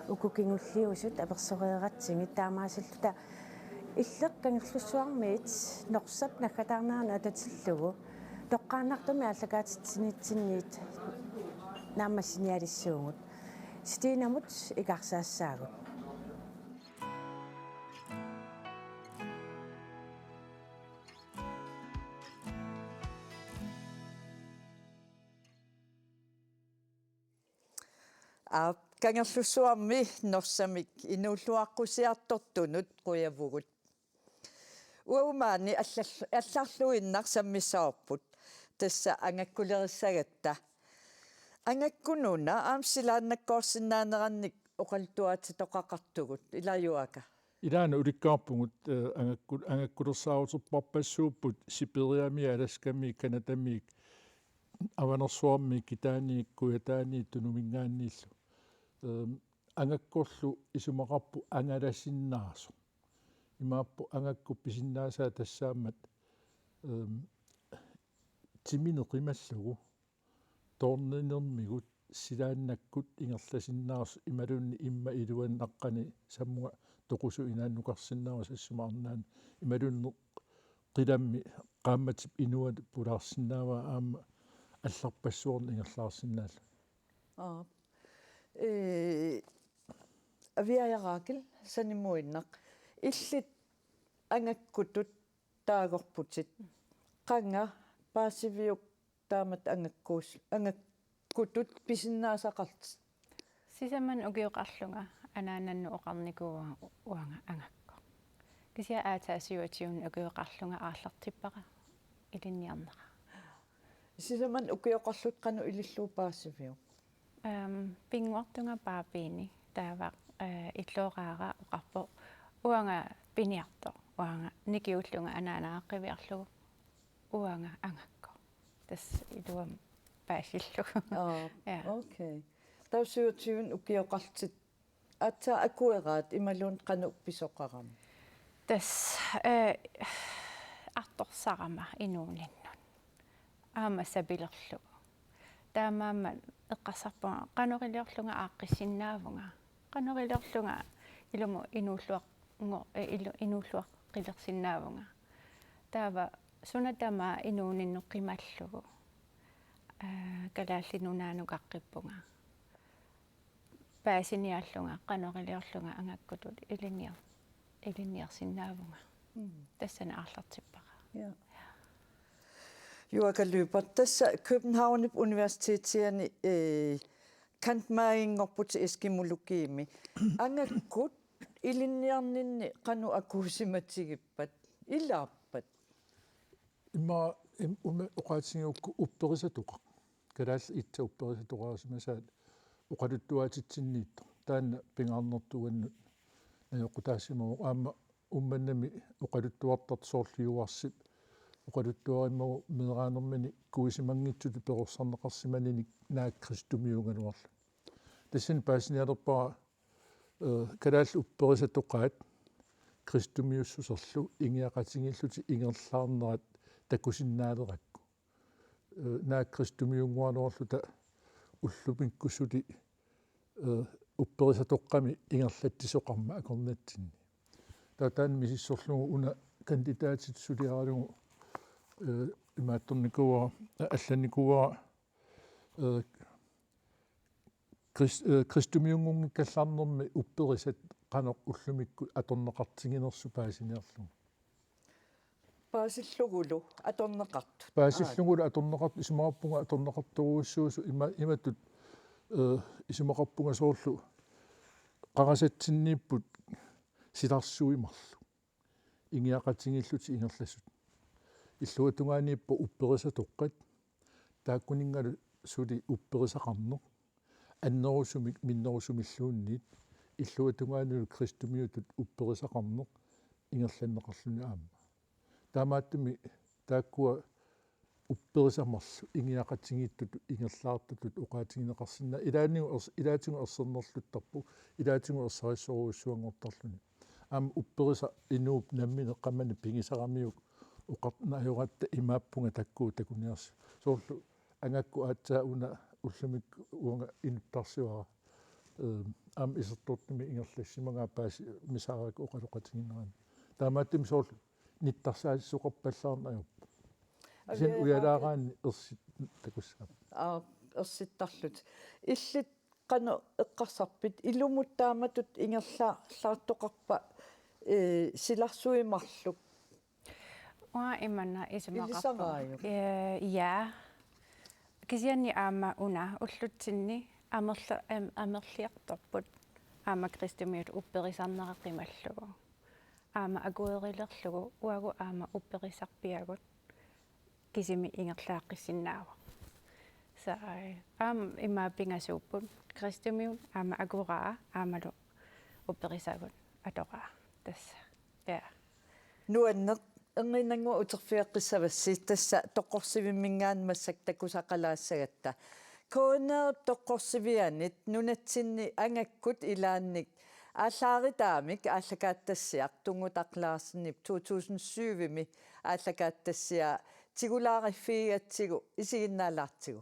uku kingulliusut apersoreeratsigit, taamaasilluta Illeq Kangerlussuarmiit Norsap naggataarnerani atatillugu toqqaannartumik aallakaatitsinitsinniit naammassinialissuugut. Stinamut ikaarsassaagut. Aap, Kangerlussuarmi Norsamik inuulluaqqusiartortunut qujavugut. Uagut maani allal-, allarluinnaq sammissavarput. Tassa angakkulerissagatta. Angakkununa aamma silaannakkoorsinnaanerannik oqaluttuaatitoqaqartugut, ilaa Juaaka? Ilaana ulikkaarpugut, eh, angakku-, angakkulersaaruterpassuupput Sibiriamiit, Alaskamiit, Canadamiit, Avanersuarmiit, Kitaaniit, Kujataaniit, Tunuminngaanniillu. Ehm, angakkorlu isumaqarpoq angalasinnaasoq. Imaappoq angakkut pisinnaasaat tassaammat, ehm, timineq qimallugu, toorninermigut silaannakkut ingerlasinnaasoq imaluunniit immaqa iluani naqqani sammunga toqusut inaannukarsinnaavoq sassuma arnaani, imaluunniit qilammi qaammatip inuani pulaarsinnaavaa aamma allarpassuarnik ingerlaarsinnaalluni. Aap. Ee, Aviaja Rakel, sanimuinnaq. Illit angakkutut taagorputit. Qanga paasiviuk taamatut angakkuus-, angakkutut pisinnaasaqartit? Sisamani ukioqarlunga anaanannut oqarnikuuara uanga angakkoq. Kisianni aatsaat syvogtyve ukioqarlunga aallartippara ilinniarnera. Sisamani ukioqarlutit qanoq ilillugu paasiviuk? Ehm, pinnguartunga paapiini taava, eh, illooraara oqarpoq: Uanga piniartoq, uanga nikiullunga anaanaga qiviarlugu, uanga angakkoq. Tassa iluamik paasillugu. Aa, ja. Okay. Taava syvogtyve ukioqarlutit aatsaat akueraat imaluunniit qanoq pisoqarami? Tassa, eh, artorsarama inuuninnut. Aamma sapilerlugu. Taamaammat eqqarsarpunga qanoq iliorlunga aaqqissinnaavunga. Qanoq iliorlunga ilumut inuulluaq-, ngo-, eh, ilu-, inuulluaqqilersinnaavunga. Taava suna tamaat inuuninnut qimallugu. Eh, Kalaallit Nunaannut aqqippunga. Paasiniarlunga qanoq iliorlunga angakkutut ilinniar-, ilinniarsinnaavunga. Mm. Tassani aallartippara. Ja. Juaaka Lyberth, tassa Københavnip Universitetiani, eh, cand.mag.-inngorputit eskimologiimi. Angakkut ilinniarninni qanoq akuusimatigippat? Ilaappat? Immaqa im-, uuma oqaatigigukku upperisatoqaq. Kalaallit itsat upperisatoqarsimasaat oqaluttuaatitsinniittoq. Taanna pingaarnertut uannut najoqqutaasimavoq. Aamma Uummannami oqaluttuartartoq soorlu Juarsip oqaluttuarimmagu meeraanermini kuisimanngitsutut perorsarneqarsimaninik naak kristumiuugaluarluni. Tassani paasinialerpara, eh, kalaallit upperisatoqaat kristumiussuserlu ingiaqatigiillutik ingerlaarnerat takusinnaalerakku. Eh, naak kristumiunngualuarluta ullumikkut suli, eh, upperisatoqqami ingerlatsisoqarmat akornatsinni. Taava taanna misissorlugu una kandidaatitut suliaralugu, eh, imaattornikuuara, eh, allannikuuara, eh, Kris-, eh, kristumiunngunngikkallarnermi upperisat qanoq ullumikkut atorneqartiginersut paasiniarlugu. Paasillugulu atorneqartut. Paasillugulu atorneqartut, isumaqarpunga atorneqartorujussuusut ima-, imatut, eh, isumaqarpunga soorlu qarasatsinniipput silarsuit marluk. Ingiaqatigiillutik ingerlasut. Illuatungaaniippoq upperisatoqqat, taakkuninngalu suli upperisaqarneq, annerusumik minnerusumilluunniit, illuatungaanilu kristumiutut upperisaqarneq ingerlanneqarluni aamma. Taamaattumik taakkua upperisat marluk ingiaqatigiittutut ingerlaartutut oqaatigineqarsinnaavoq. Ilaannigu ers-, ilaatigut ersernerluttarput, ilaatigut ersarissorujussuanngortarluni. Aamma upperisaq inuup nammineq qamani pigisaramiuk oqartut ajoratta imaappunga taakku takuniarsiuk. Soorlu angakkut aatsaat una ullumikkut uanga inuttarsivara. Ehm, aamma isertortumik ingerlassimagaa paasisaarakku oqaloqatigiinnerani. Taamaattumik soorlu nittarsaasissoqarpallaarneq ajorpoq. Kisianni ujalaaraanni ersit takussaaq. Aa, ersittarlutik. Illit qanoq eqqarsarpit, ilumut taamatut ingerlaartoqarpa, eh, silarsuit marluk? Uanga imanna isumaqarpunga. Ilisaraajuk? Eh, ja. Kisianni aamma una ullutsinni amerla-, am-, amerliartorput aamma kristumiutut upperisarnera qimallugu. Aamma akuerilerlugu uagut aamma upperisarpiagut kisimi ingerlaaqqissinnaavat. Sa-, ai, aamma immaqa pingasuupput kristumiut aamma akueraa aammalu upperisagut atoraa tassa. Ja. Nuanneq, erniinnannguaq uterfigeqqissavassi, tassa toqqorsivimminngaanniit massakkut takusaqalaassagatta. K N R-ip toqqorsivianit nunatsinni angakkut ilaannik aallaaritaamik aallakaatitassiaq Tunngutaq Larsenip to tusind syv-imi aallakaatitassiaa tigulaariffigigatsigu isiginnaalaartigu.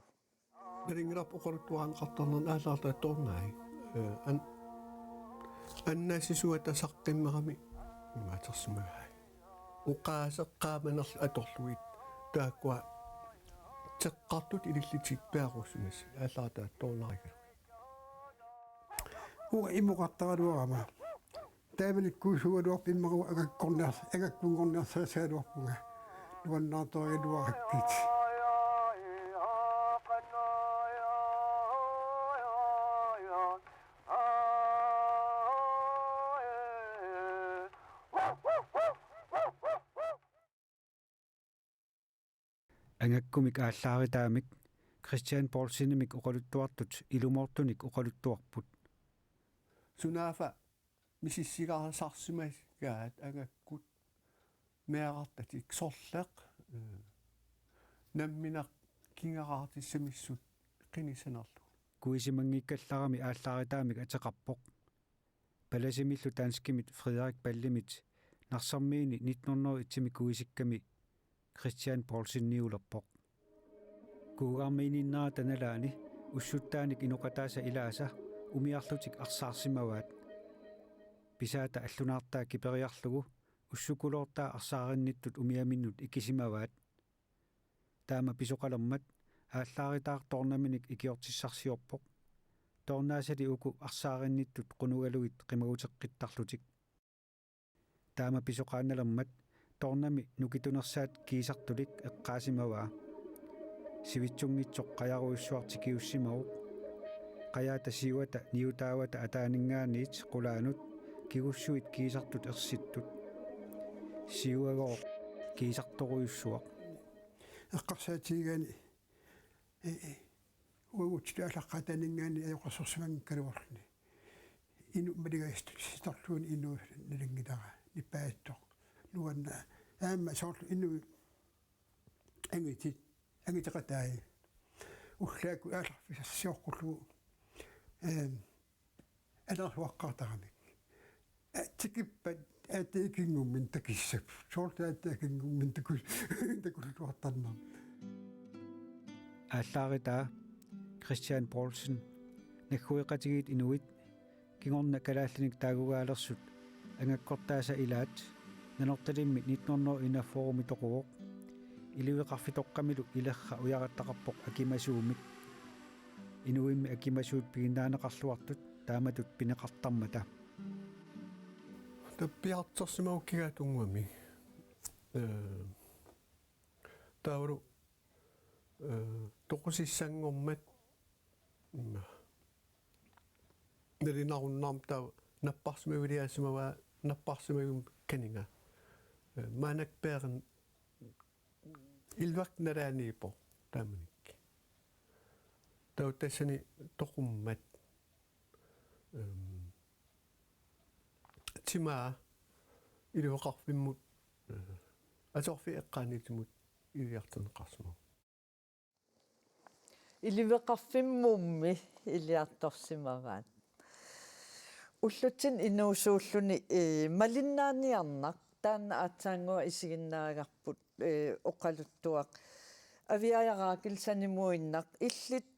Nalunngilarput oqaluttuarineqartarnerni aallaartaattoornai. Eh, an-, annassisuata saqqummerami imaatersimagai. Oqaaseq qaamanerlu atorlugit taakkua teqqartut ilillutik peerussimasut aallaartaattoornarigaluit. Uanga imoqartaraluarama. Taamanikkuusuugaluarpoq immaqa angakkorniars-, angakkunngorniarsaasagaluarpunga. Nuannaartorigaluarakkit. Angakkumik aallaaritaamik Christian Poulsenimik oqaluttuartut ilumoortunik oqaluttuarput. Sunaaffa misissugaasarsimagaat angakkut meerartatik sorleq, eh, nammineq kingaraartissamissut qinissanerlugu. Kuisimanngikkallarami aallaaritaamik ateqarpoq. Palasimillu danskimit Frederik Ballemit Narsarmiini nitten hundrede og et-imi kuisikkami Christian Poulseniulerpoq. Kuugaarmiininnerata nalaani ussuttaanik inoqataasa ilaasa umiarlutik arsaarsimavaat. Pisaata allunaartaa kiperiarlugu ussukkuloortaa arsaarinnittut umiaminnut ikisimavaat. Taama pisoqalermat Aallaaritaaq Toornaminik ikiortissarsiorpoq. Toornaasali uku arsaarinnittut qunugalugit qimaguteqqittarlutik. Taama pisoqaannalermat Toornami nukittunersaat kiisartulik eqqaasimavaa. Sivitsunngitsoq qajarujussuaq tikiussimavoq. Qajaata siuata niutaavata ataaninngaanniit qulaanut kigussuit kiisartut ersittut. Siuagooq kiisartorujussuaq. Eqqarsaatigigaanni, ee, ee, uagutsilu aallaqqaataaninngaanniit ajoqersorsimanngikkaluarluni. Inuk maligaasitorlugu inuk nalanngilara, nipaattoq. Nuanna. Aamma soorlu inuk angiti-, angiteqatai. Ullaakkut aallarfissarsioqqullugu, eem, alerluaqqaartaramik. Tikippat aatsaat ikinngumminni takissapput. Soorlu aatsaat ikinngumminni taku-, takulluartarnermik. Aallaaritaa Christian Poulsen, naggueqatigiit inuit, kingorna kalaallinik taagugaalersut, angakkortaasa ilaat, Nanortalimmi nitten hundrede enogfyrre-mi toquvoq, iliveqarfitoqqamilu ilerra ujarattaqarpoq akimasuumik. Inuimmi akimasuut piginnaaneqarluartut taamatut pineqartarmata. Tappiartorsimagukkiga tunguami. Ee, taavalu, ee, toqusissanngormat, mm, nalinarunnaarmat taava napparsimaviliaasimavaa, napparsimavimmi kaninga. Ee, maannakkut peerin illuak nalaaniippoq taamanikkut. Taava tassani toqummat, ehm, timaa iliveqarfimmut, eh, atorfik eqqaaniitimut iliartorneqarsimavoq. Iliveqarfimmummi iliartorsimavaat. Ullutsinni inuusuulluni, ee, malinnaaniarnaq, taanna aatsaannguaq isiginnaagarput, ee, oqaluttuaq. Aviaja Rakel sanimuinnaq, illit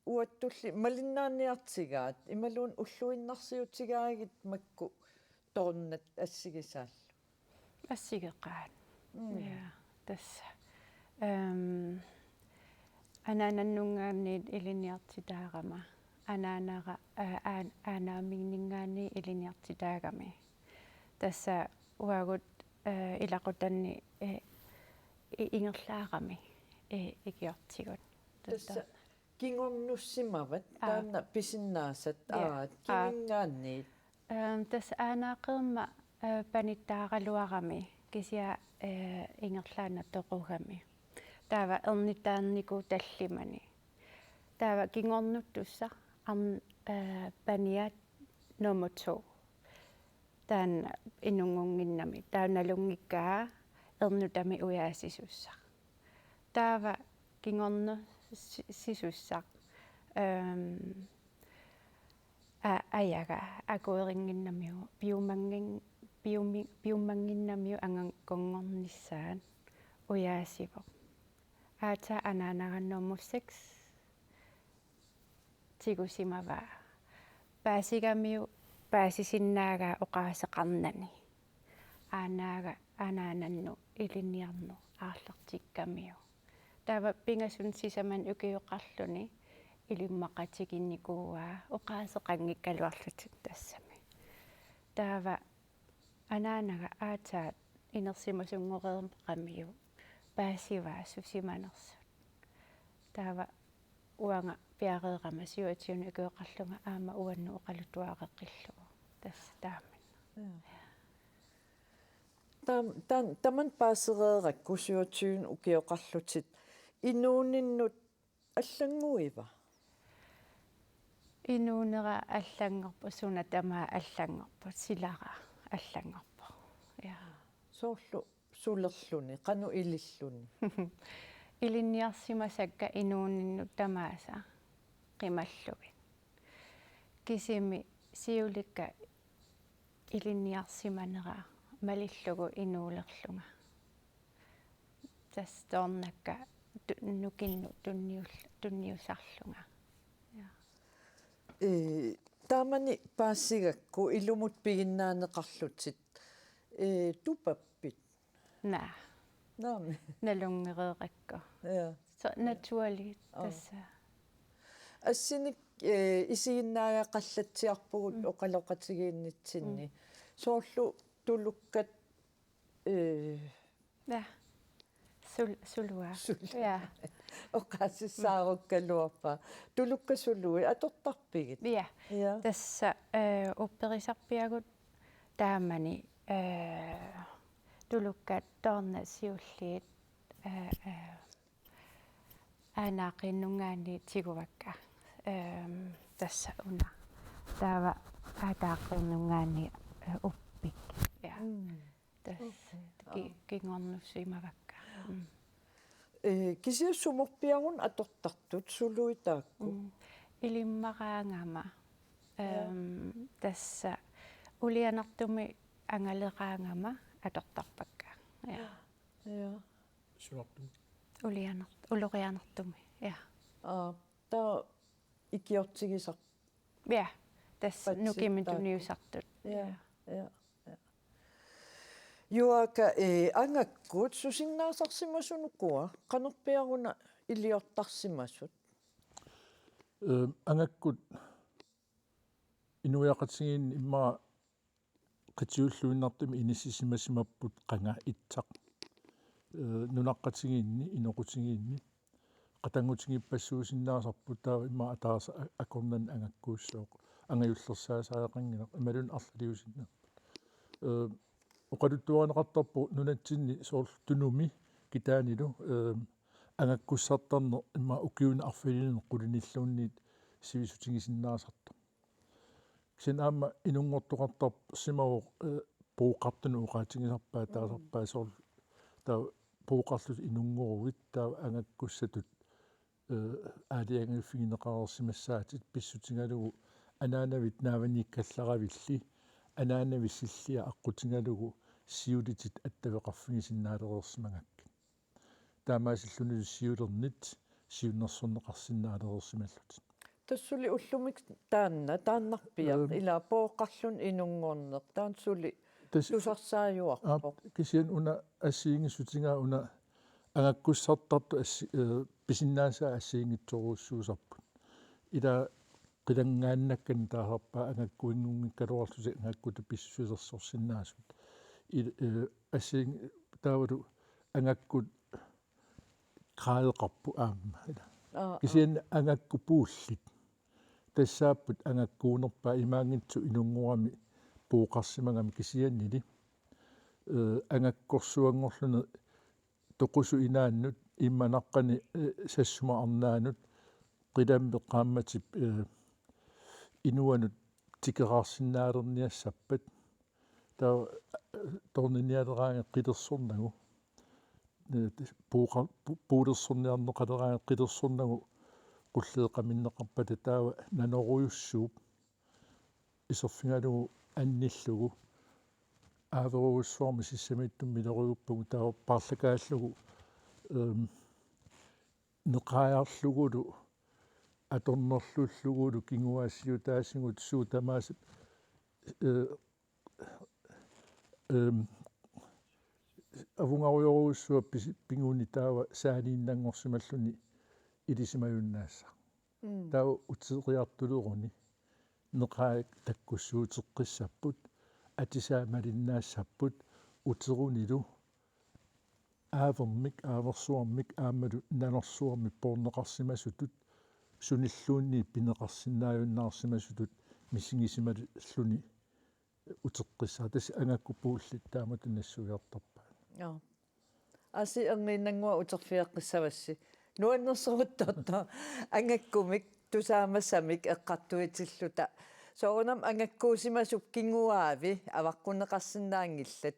uattulli malinnaaniartigaat, imaluunniit ulluinnarsiutigaagit makku toornat assigisaallu. Assigeqaat. Mm. Ja, tassa. Ehm, anaanannunngaanniit ilinniartitaarama. Anaanara, aa, aan-, aanaamiinninngaanniit ilinniartitaagami. Tassa uagut, ee, ilaqutanni, ee, i-, ingerlaarami, ee, ikiortigut. Tassa kingornussimavat, aa, taanna pisinnaasat, ja, aat, aa, kiminngaanniit? Ehm, tassa aanaaqeerma, ee, panittaaraluarami kisianni, ee, ingerlaannaq toqugami. Taava ernitaarnikuu tallimani. Taava kingornuttussaq arn-, ee, paniat nummer to. Taanna inunngunnginnami. Taava nalunngikkaa ernutami ujaasisussaq. Taava kingornu si-, sisussaq, ehm, a-, ajaga akuerinnginnamiuk, piumanngin-, piumi-, piumanngginnamiuk angakkunngornissaat ujaasivoq. Aatsaat anaanara nummer seks tigusimavaa. Paasigamiuk paasisinnaagaa oqaaseqarnani. Aanaaga anaanannut ilinniarnut aallartikkamiuk. Taava pingasunut sisamani ukioqarluni ilimmaqatiginikuuaa oqaaseqanngikkaluarlutik tassami. Taava anaanaga aatsaat inersimasunngoreeramiuk paasivaa susimanersut. Taava uanga piareerama syvogtyvenik ukioqarlunga aamma uannut oqaluttuareqqillugu. Tassa taamani. Ja. Tam-, tam-, tamanna paasereerakku syvogtyvenik ukioqarlutit inuuninnut allannguiva? Inuunera allanngorpoq, suna tamaat allanngorpoq, silara allanngorpoq. Ja. Soorlu sulerluni, qanoq ililluni? Ilinniarsimasakka inuuninnut tamaasa qimallugit. Kisimi siulikka ilinniarsimanera malillugu inuulerlunga. Tassa toornakka tu-, nukinnut tunniul-, tunniusarlunga. Ja. Ee, taamani paassigakku ilumut piginnaaneqarlutit, ee, tupappit? Naa. Naamik. Nalunngereerakku. Ja. Så naturligt, ja, tassa. Assinik, ee, isiginnaagaqallatsiarpugut, mm, oqaloqatigiinnitsinni. Mm. Soorlu tulukkat, ee, ja. Sul-, suluaq. Suluaq. Ja. Oqaasissaarukkaluarpara. Tulukkat suluit atortarpigit? Ja. Ja. Tassa, ee, upperisarpiagut taamani, ee, tulukkat taarna siulliit, ee, ee, aanaaqqiinnungaanniit tiguvakka. Ehm, tassa una. Taava aataaqqiinnungaanniit, ee, uppik. Ja. Mm. Tassa. Uppik. Ki-, aa, kingornussiimavakka. Mm. Ee, kisianni sumorpiaruna atortartut suluit taakku? Mm. Ilimmaraangama. Ja. Ehm, tassa ulianartumik angaleraangama atortarpakka. Ja. Ja. Sunartumik? Ulianart-, ulorianartumik, ja. Aa, taava ikiortigisar-, ja, tassa patsit nukimik taakku tunniusartut. Ja, ja. Ja, ja, ja. Juaaka, ee, angakkut susinnaasarsimasut ukua, qanorpiaruna iliortarsimasut? Ehm, angakkut inuiaqatigiinni immaqa qitiulluinnartumik inissisimasimapput qanga itsaq. Ee, nunaqqatigiinni, inoqutigiinni. Qatanngutigiippassuusinnaasarput taava immaqa ataaseq a-, akornanni angakkuussooq. Angajullersaasariaqanngilaq, imaluunniit arlaliusinnaasarput. Ee, oqaluttuarineqartarpoq nunatsinni soorlu Tunumi kitaanilu, ee, angakkussartarneq immaqa ukiuni arfinilinni qulinilluunniit sivisutigisinnaasartoq. Kisianni aamma inunngortoqartarsimavoq, ee, pooqartunut oqaatigisarpaat, mm, taasarpaat soorlu. Taava pooqarlutit inunngoruit, taava angakkussatut, ee, aalajangiiffigineqareersimassaatit pissutigalugu anaanavit naavaniikkallaravillugit, anaanavit sillia aqqutigalugu siulitit attaveqarfigisinnaalereersimagakkit. Taamaasillunilu siulernit siunnersorneqarsinnaalereersimallutit. Tassa suli ullumi taanna, taannarpiaq, ehm, ilaa pooqarluni inunngorneq, taanna suli tas-, tusarsaajuarpoq. Aap, kisianni una assigiinngissutigaa una angakkussartartut assi-, eh, pisinnaasaat assigiinngitsorujussuusarput. Ilaa qilanngaannakkani taasarpaat angakkuinngunngikkaluarlutik angakkutut pissusilersorsinnaasut. Il-, eh, assigiin-, taavalu angakkut gradeqarput aamma. Aa, aa. Kisianni angakkupuullit. Tassaapput angakkuunerpaat imaanngitsoq inunngorami pooqarsimagami kisiannili. Eh, angakkorsuanngorluni toqusut inaannut, immanaqqani, eh, sassuma arnaanut, qilammi qaammatip, eh, inuanut tikeraarsinnaalerniassappat. Taava, eh, toorninialeraangat qilersornagu. Eh, pooqa-, pu-, puulersorniarneqaleraangat qilersornagu qulleeqaminneqarpata taava nanorujussuup iserfigalugu annillugu aaverujussuarmik sissamiittumi miloriguppagu taava paarlakaallugu, ehm, neqaajarlugulu atornerlullugulu kinguaassiutaasigut suut tamaasa, eh, ehm, avungarujorujussuaq pisi-, piguni taava saaniinnanngorsimalluni ilisimajunnaassaaq. Mm. Taava uteriartuleruni neqaat takkussuuteqqissapput, atisaat malinnaassapput, uterunilu aavermik, aaversuarmik aammalu nanorsuarmik poorneqarsimasutut, sunilluunniit pineqarsinnaajunnaarsimasutut misigisimalluni uteqqissaaq. Tassa angakkupuullit taamatut nassuiartarpaat. Joo. Aasiit Erniinnannguaq uterfigeqqissavassi. Nuannersoruttortoq angakkumik tusaamasamik eqqartuitilluta. Soorunami angakkuusimasup kinguaavi avaqqunneqarsinnaanngillat.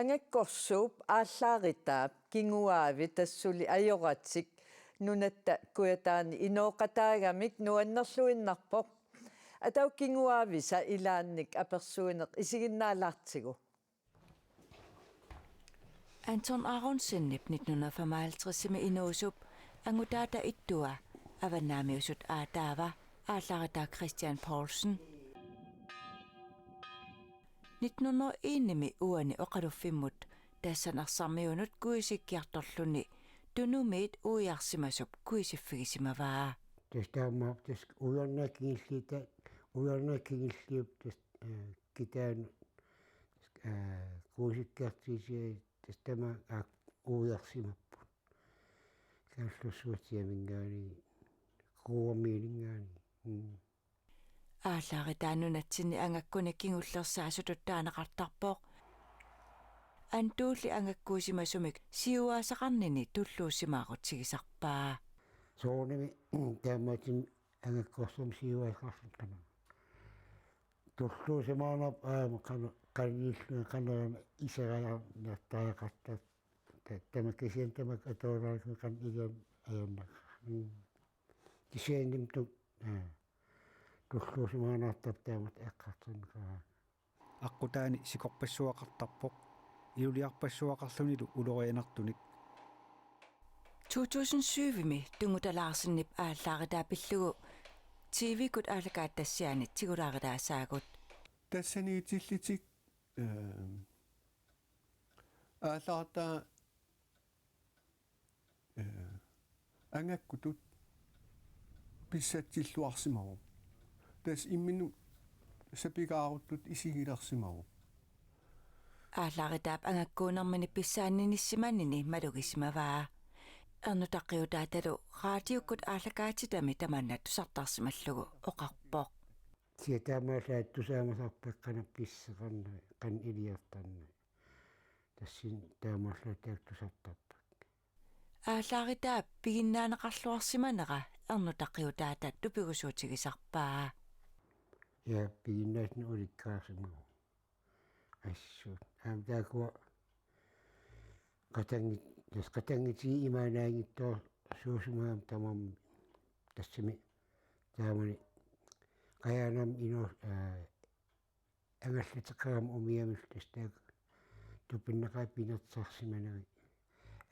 Angakkorsuup aallaaritaap kinguaavi tassa suli ajoratik Nunatta Kujataani inooqataagamik nuannerluinnarpoq. Ataukinnguaavisa ilaannik apersuineq isiginnaalaartigu. Anton Aronsenip nitten hundrede og femoghalvtredsimi inuusup angutaata ittua avannaamiusut aataava aallaaritaaq Christian Poulsen. Nitten hundrede og enimi uani oqaluffimmut Tassan Arsarmiunut kuisikkiartorluni Tunumiit uiarsimasup kuisiffigisimavaa. Tassa taamaappoq, tassa uiarneq kingulliup, uiarneq kingulliup tassa, eh, kitaanut, eh, kuisikkiartorluni tassa tamaat aak uiarsimapput. Kalaallit Nunaanninngaanniit, Kuuaminngaanniit. Mm. Aallaaritaaq nunatsinni angakkunik kingullersaasutut taaneqartarpoq. Antuulli angakkuusimasumik siuaasaqarnini tulluusimaarutigisarpaa. Soorunami taamaattumik angakkorsuarmik siuaasaqarluni qanoq. Tulluusimaarnarpoq aamma qanoq, qanilluni qanoruna iserajaarniartariaqartartoq. Ta-, tamakku kisianni tamakku atuarluni qanoq ilian ajornaq. Mm. Kisiannimi tu-, aa, tulluusimaarnartarpoq taamatut eqqartorneqarnera. Aqqutaani sikorpassuaqartarpoq, iluliarpassuaqarlunilu ulorianartunik. To tusind syvimi Tunguta Larsenip aallaaritaaq pillugu T V-kkut aallakaatitassiaanit tigulaaritaasaagut. Tassaniitillutik, eh, aallaaritaaq eh, angakkutut pissatsilluarsimavoq. Tassa imminut sapigaaruttutut isigilersimavoq. Aallaaritaap angakkuunermini pissaanniissimanini malugisimavaa. Ernutaqqiutaatalu raadiukkut aallakaatitami tamanna tusartarsimallugu oqarpoq. Kisianni taamaallaat tusaamasarpakka qanoq pisseqarnera, qanoq iliortarnera. Tassani taamaallaat taakku tusartarpakka. Aallaaritaap piginnaaneqarluarsimanera ernutaqqiutaata tupigusuutigisarpaa. Ja, piginnaasumik ulikkaarsimavoq. Assut. Aamma taakkua qatanngit-, tassa qatanngutigiit imaannaanngitsoorsuusimagamik tamarmik. Tassami taamani Qajaanami ino-, aa, angallateqarami umiamillu tassa taakku tupinnaqaat pinersarsimanagit.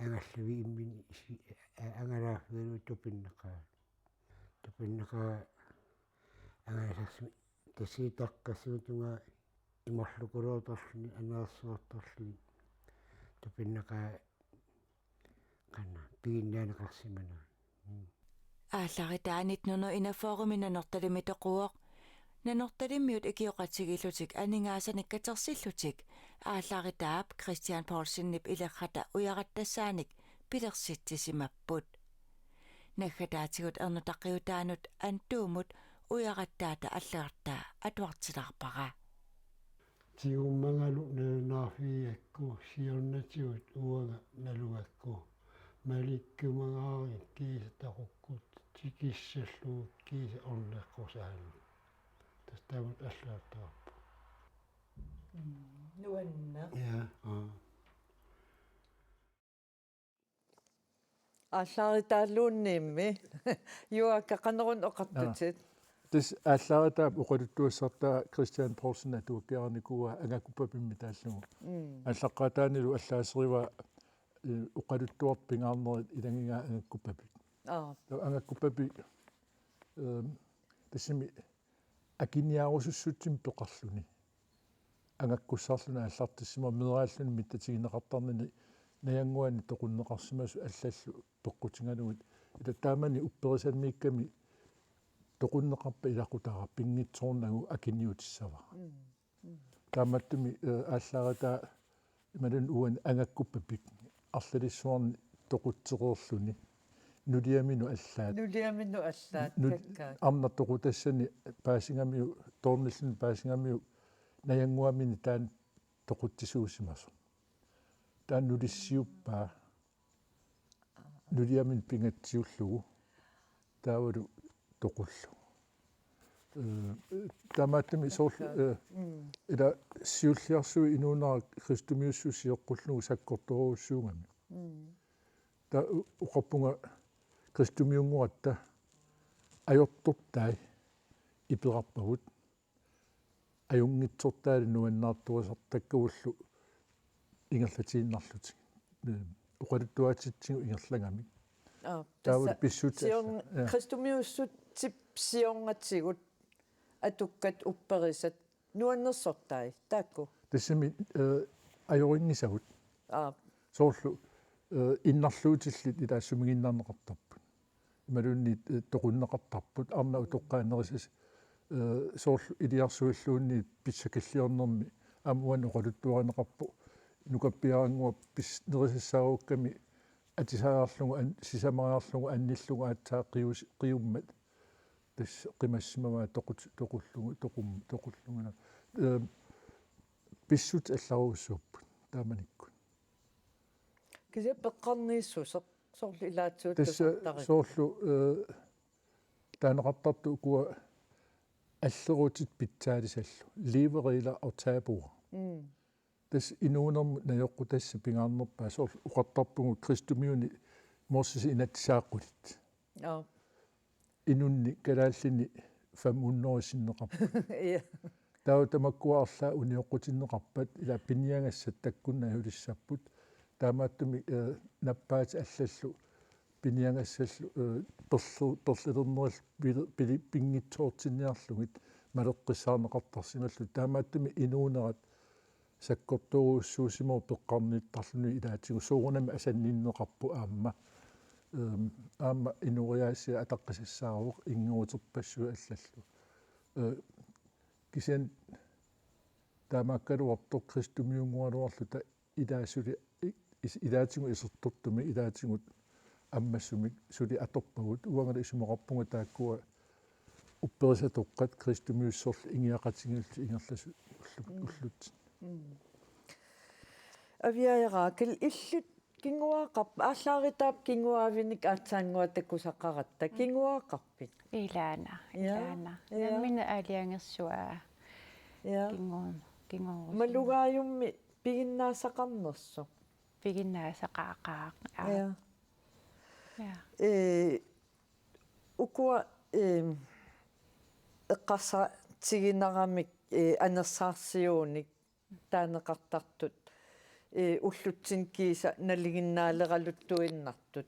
Angallavik imminut isi-, a-, angalaarfigalugu tupinnaqaat. Tupinnaqaat angalasarsi-, tassa taqqassuunga imarlukuluutorluni aneersuartorluni tupinnaqaat qanoq piginnaaneqarsimanagit. Mm. Aallaaritaap nitten hundrede enogfyrremi Nanortalimmi toquvoq. Nanortalimmiut ikioqatigiillutik aningaasanik katersillutik Aallaaritaap Christian Poulsenip ilerrata ujarattassaannik pilersitsisimapput. Naggataatigut ernutaqqiutaanut Antuumut ujarattaata allagartaa atuartilaarpara. Tigummangalu nalunaarfigigakku siornatigut uanga nalugakku malikkumangaaravit kiisa taqukkut tikissallugu kiisa orneqqusaannut. Tassa taamatut allagartagarput. Mm, nuanneq. Ja, aa. Aallaaritaarluunniimmi. Juaakka, qanoruna oqartutit? Aa. Tassa Aallaaritaap oqaluttuassartaa Christian Poulsen atuakkiarinikuuaa angakkuppapimmi taallugu. Mm. Aallaqqaataanilu allaaserivaa, eh, oqaluttuartut pingaarnerit ilagigaat angakkuppapik. Aa. Taava angakkuppapik, ehm, tassami akiniaarusussutsimik peqarluni. Angakkussarluni aallartissimavoq, meeraalluni mittatigineqartarnini najannguani toqunneqarsimasut allallu peqqutigalugit. Ila taamani upperisammiikkami toqunneqarpat ilaqutariinnarpoq pinngitsoornagu akiniutissavara. Mm. Mm. Taamaattumik, eh, Aallaaritaap imaluunniit uani angakkuppapik arlalissuarni toqutsireerluni. Nuliaminut allaat. Nuliaminut allaat, nu-, kakkaak. Arnaq toqutassanik paasigamiuk, toornilluni paasigamiuk najannguaminik taanna toqutsisuusimasoq. Taanna nulissiuppaa. Nuliaminut pingatsiullugu. Taavalu toqullugu. Eh, taamaattumik soorlu, eh, mm, ila siulliarsuit inuunera kristumiussuseq sioqqullugu sakkortoorujussuugami. Mm. Taava u-, oqarpunga kristumiunngoratta ajortortai iperarpagut. Ajunngitsortaalu nuannaartorisartakkavullu ingerlatiinnarlutigit. Ee, oqaluttuaatitsigut ingerlagamik. Aa, taavalu tassa pissutsit siorn-, alla-, ja. Kristumiuussutsit siornatigut atukkat upperisat nuannersortai, taakku? Tassami, ee, ajorinngisagut. Aa. Soorlu, ee, innarluutillit ilaa sumiginnarneqartarput. Imaluunniit, ee, toqunneqartarput, arnat utoqqaannerisas, ee, soorlu iliarsuilluunniit pissakilliornermi, aamma uani oqaluttuarineqarpoq, nukappiarannguaq pis-, nerisassaagakkami atisariarlugu an-, sisamariarlugu annillugu aatsaat qius-, qiummat. Tassa qimassimavaa toqut-, toqullugu, toqum-, toqulluguna. Ee, pissutsit allarujussuupput, taamanikkut. Kisianni peqqarniissuseq, soorlu ilaatigut tassa tusartaripput. Soorlu, ee, taaneqartartut ukua allerutit pitsaalisallu. Leveregler og tabuer. Mm. Tassa inuunermut najoqqutassat pingaarnerpaat soorlu oqartarpugut kristumiuni Moses inatsisaaqqulit. Joo. Inunni kalaallini fem hundrede sinneqarput. Ja. Taava tamakkua arlaat unioqqutinneqarpat ilaa piniagassat takkunnajulissaapput. Taamaattumik, ee, nappaatit allallu piniagassallu, ee, perle-, perlelernerillu pili-, pili-, pinngitsoortinniarlugit maleqqissaarneqartarsimallutik. Taamaattumik inuunerat sakkortoorujussuusimavoq peqqarniittarluni ilaatigut soorunami asanninneqarpoq aamma. Ehm, aamma inooriaasiat ataqqisassaavoq inngeruterpassuit allallu. Ee, kisianni taamaakkaluartoq kristumiunngualuarluta ilaa suli i-, is-, ilaatigut isertortumik, ilaatigut ammasumik suli atorpagut, uangalu isumaqarpunga taakkua upperisatoqqat kristumiussorlu ingiaqatigiillutik ingerlasut ullu-, mm, ullutsinni. Mm. Aviaja Raakel, illit kinguaaqarpit, aallaaritaap kinguaavinik aatsaannguaq takusaqaratta, mm, kinguaaqarpit? Ilaana, ja, ilaana. Ja. Nammineq aalajangersuaa. Ja. Kingu-, kinguaarusumik. Malugaajummi piginnaasaqarnersoq. Piginnaasaqaaqaaq. Aa. Ja. Ja. Ee, ukua, ee, eqqarsaatiginarami, ee, anersaarsiuunik taaneqartartut, ee, ullutsinni kiisa nalinginnaaleraluttuinnartut.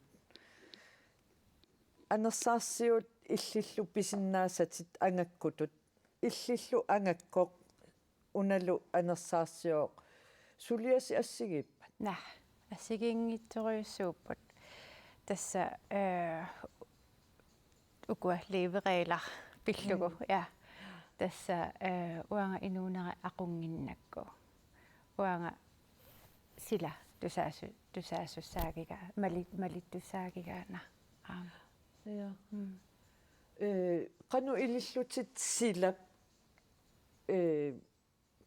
Anersaarsiut illillu pisinnaasatit angakkutut. Illillu angakkoq unalu anersaarsioq suliasi assigiippat? Naa, assigiinngitsorujussuupput. Tassa, eh, ukua leveregler pillugu, mm, ja. Tassa, eh, uanga inuunera aqunnginnakku. Uanga sila tusaasu-, tusaasussaagigakku, mali-, malittussaagigakku. Aamma. Ja. Mm. Eh, qanoq ilillutit silap, eh,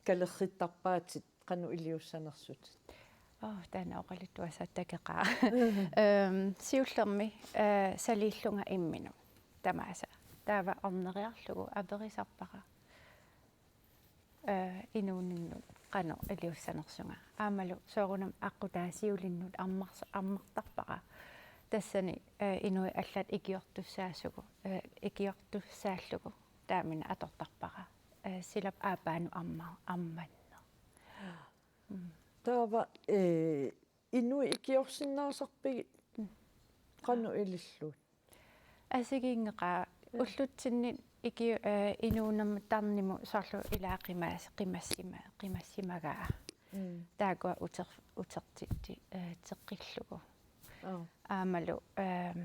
kalerrittarpaatit, qanoq iliussanersutit? Oo, taanna oqaluttuassaq takeqaaq. Ehm, siullermik, eh, saliillunga imminut tamaasa. Taava orneriarlugu aperisarpara, eh, inuuninnut qanoq iliussanersunga. Aammalu soorunami aqqutaa siulinnut armars-, armartarpara. Tassani, eh, inuit allat ikiortussaasugu, eh, ikiortussaallugu. Taamani atortarpara. Eh, silap aappaanut amma-, ammanneq. Mm. Taava, eh, inuit ikiorsinnaasarpigit, mm, qanoq ilillutit? Assigiinngeqaaq, mm, ullutsinni iki-, eh, inuunermut tarnimut soorlu ilaa qimas-, qimassima-, qimassimagaa. Mm. Taakkua uter-, utertitsi-, eh, teqqillugu. Aa. Aammalu, ehm,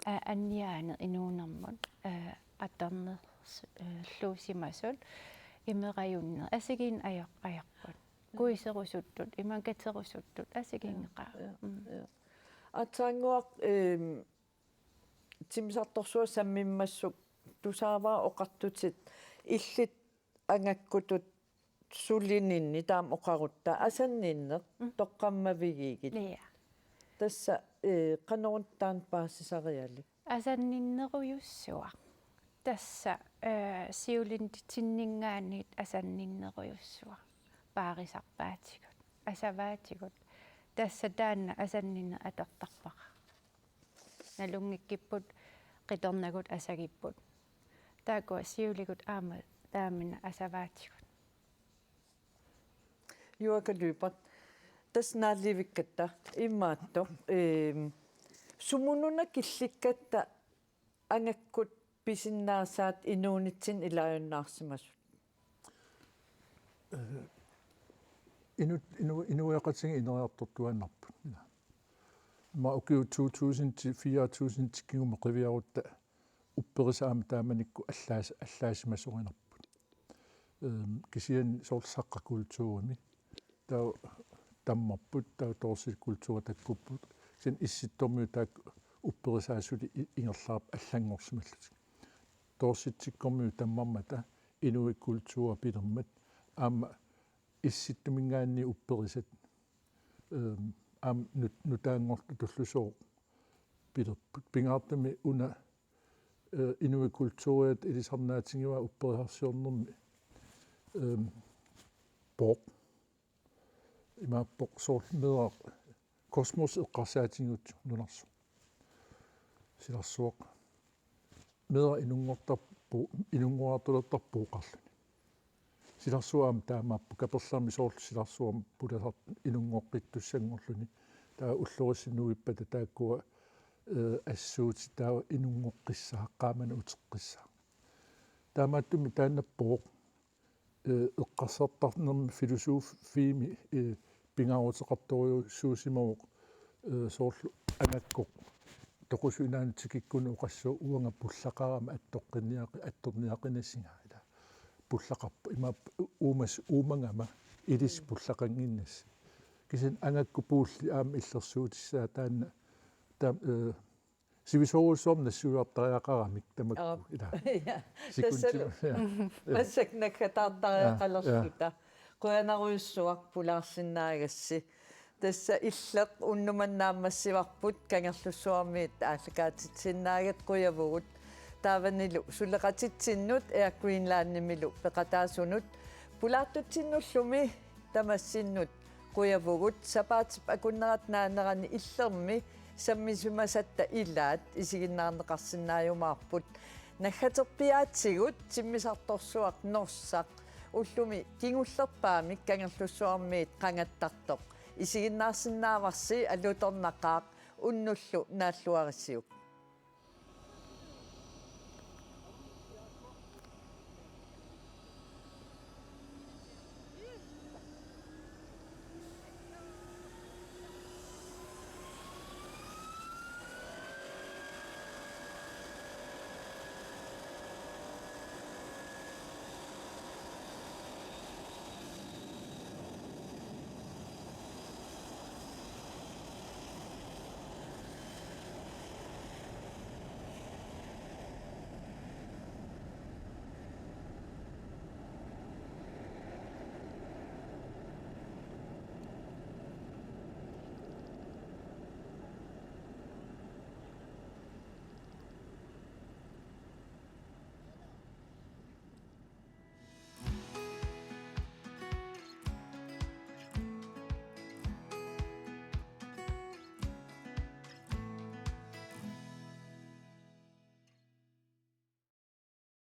a-, anniaaneq inuunermut, eh, atornerluusimasut imerajunneq assigiinneq ajoq-, ajoqqunik. Kuiserusuttut, imaak katerusuttut, assigiinngeqaaq. Ja, ja, mm, ja. Aatsaannguaq, ehm, timmisartorsuaq sammimmassuk tusaavara oqartutit illit angakkutut sulininni taama oqarutta asanninneq, mm, toqqammavigiigit. Ja. Tassa, eh, qanoruna taanna paasisarialik? Asanninnerujussuaq. Tassa, eh, siulitinninngaanniit asanninnerujussuaq. Paarisarpaatigut. Asavaatigut. Tassa taanna asanninneq atortarpara. Nalunngikkipput, qitornagut asagipput. Taakku siuligut aamma taamina asavaatigut. Juaaka Lyberth, tassa naallivikkatta imaattoq, ehm, sumununa killikkatta angakkut pisinnaasaat inuunitsinni ilaajunnaarsimasut? Inu-, inu-, inuiaqatigiit ineriartortuaannarput. Ima ukiut to tusind til fire tusind tikigumi qiviarutta upperisat aamma taamanikkut allaas-, allaasimasorinerput. Ehm, kisianni soorlu saqqakulturimi. Taava tammarput, taava Dorset kulturi takkupput. Kisianni Issittormiut taakku upperisat suli i-, ingerlapput allanngorsimallutik. Dorsetikkormiut tammarmata inuit kulturi pilermat aamma Issittuminngaanniit upperisat, ehm, aamma nut-, nutaanngortullusooq pilerput. Pingaartumik una, eh, inuit kulturiata ilisarnaatigivaa upperisarsiornermi, ehm, Pooq. Imaappoq soorlu meeraq Kosmos eqqarsaatigiuk nunarsuaq. Silarsuaq. Meeraq inunngortarpoq, inunngoriartulertarpoq oqarluni. Silarsuaq aamma taamaappoq kaperlermi soorlu silarsuarmik pulasartoq inunngoqqittussanngorluni. Taava ullorissat nuippata taakkua, eh, assuutit taava inunngoqqissaaq, qaamaneq uteqqissaaq. Taamaattumik taanna Pooq, eh, eqqarsartarnermi filosofimi, eh, pingaaruteqartorujussuusimavoq, eh, soorlu angakkoq toqusut inaanut tikikkunut oqassaaq uanga pullaqarama attoqqinniaqi-, attorniaqinasinga ila. Pullaqarpoq ima uumas-, uumagama ilissi pullaqannginnassi. Kisianni angakkup puulli aamma illersuutissaa taanna taam-, eh, sivisoorujussuarmik nassuiartariaqaramik tamakku. Aap. Ila. Ja. Sekunti-, tassalu. Ja. Massakkut naggataartariaqalerluta. Ja, ja. Qujanarujussuaq pulaarsinnaagassi. Tassa Illeq unnuk manna naammassivarput, Kangerlussuarmiit aallakaatitsinnaagat, qujavugut. Taavanilu suleqatitsinnut Air Greenlandimilu peqataasunut pulaartutsinnullu tamassinnut qujavugut. Sapaatip akunnerata naanerani Illermi sammisimasatta ilaat isiginnaarneqarsinnaajumaarput. Naggaterpiaatsigut timmisartorsuaq Norsaq ullumi kingullerpaamik Kangerlussuarmiit qangattartoq. Isiginnaarsinnaavarsi, alutornaqaaq, unnullu naalluarisiuk.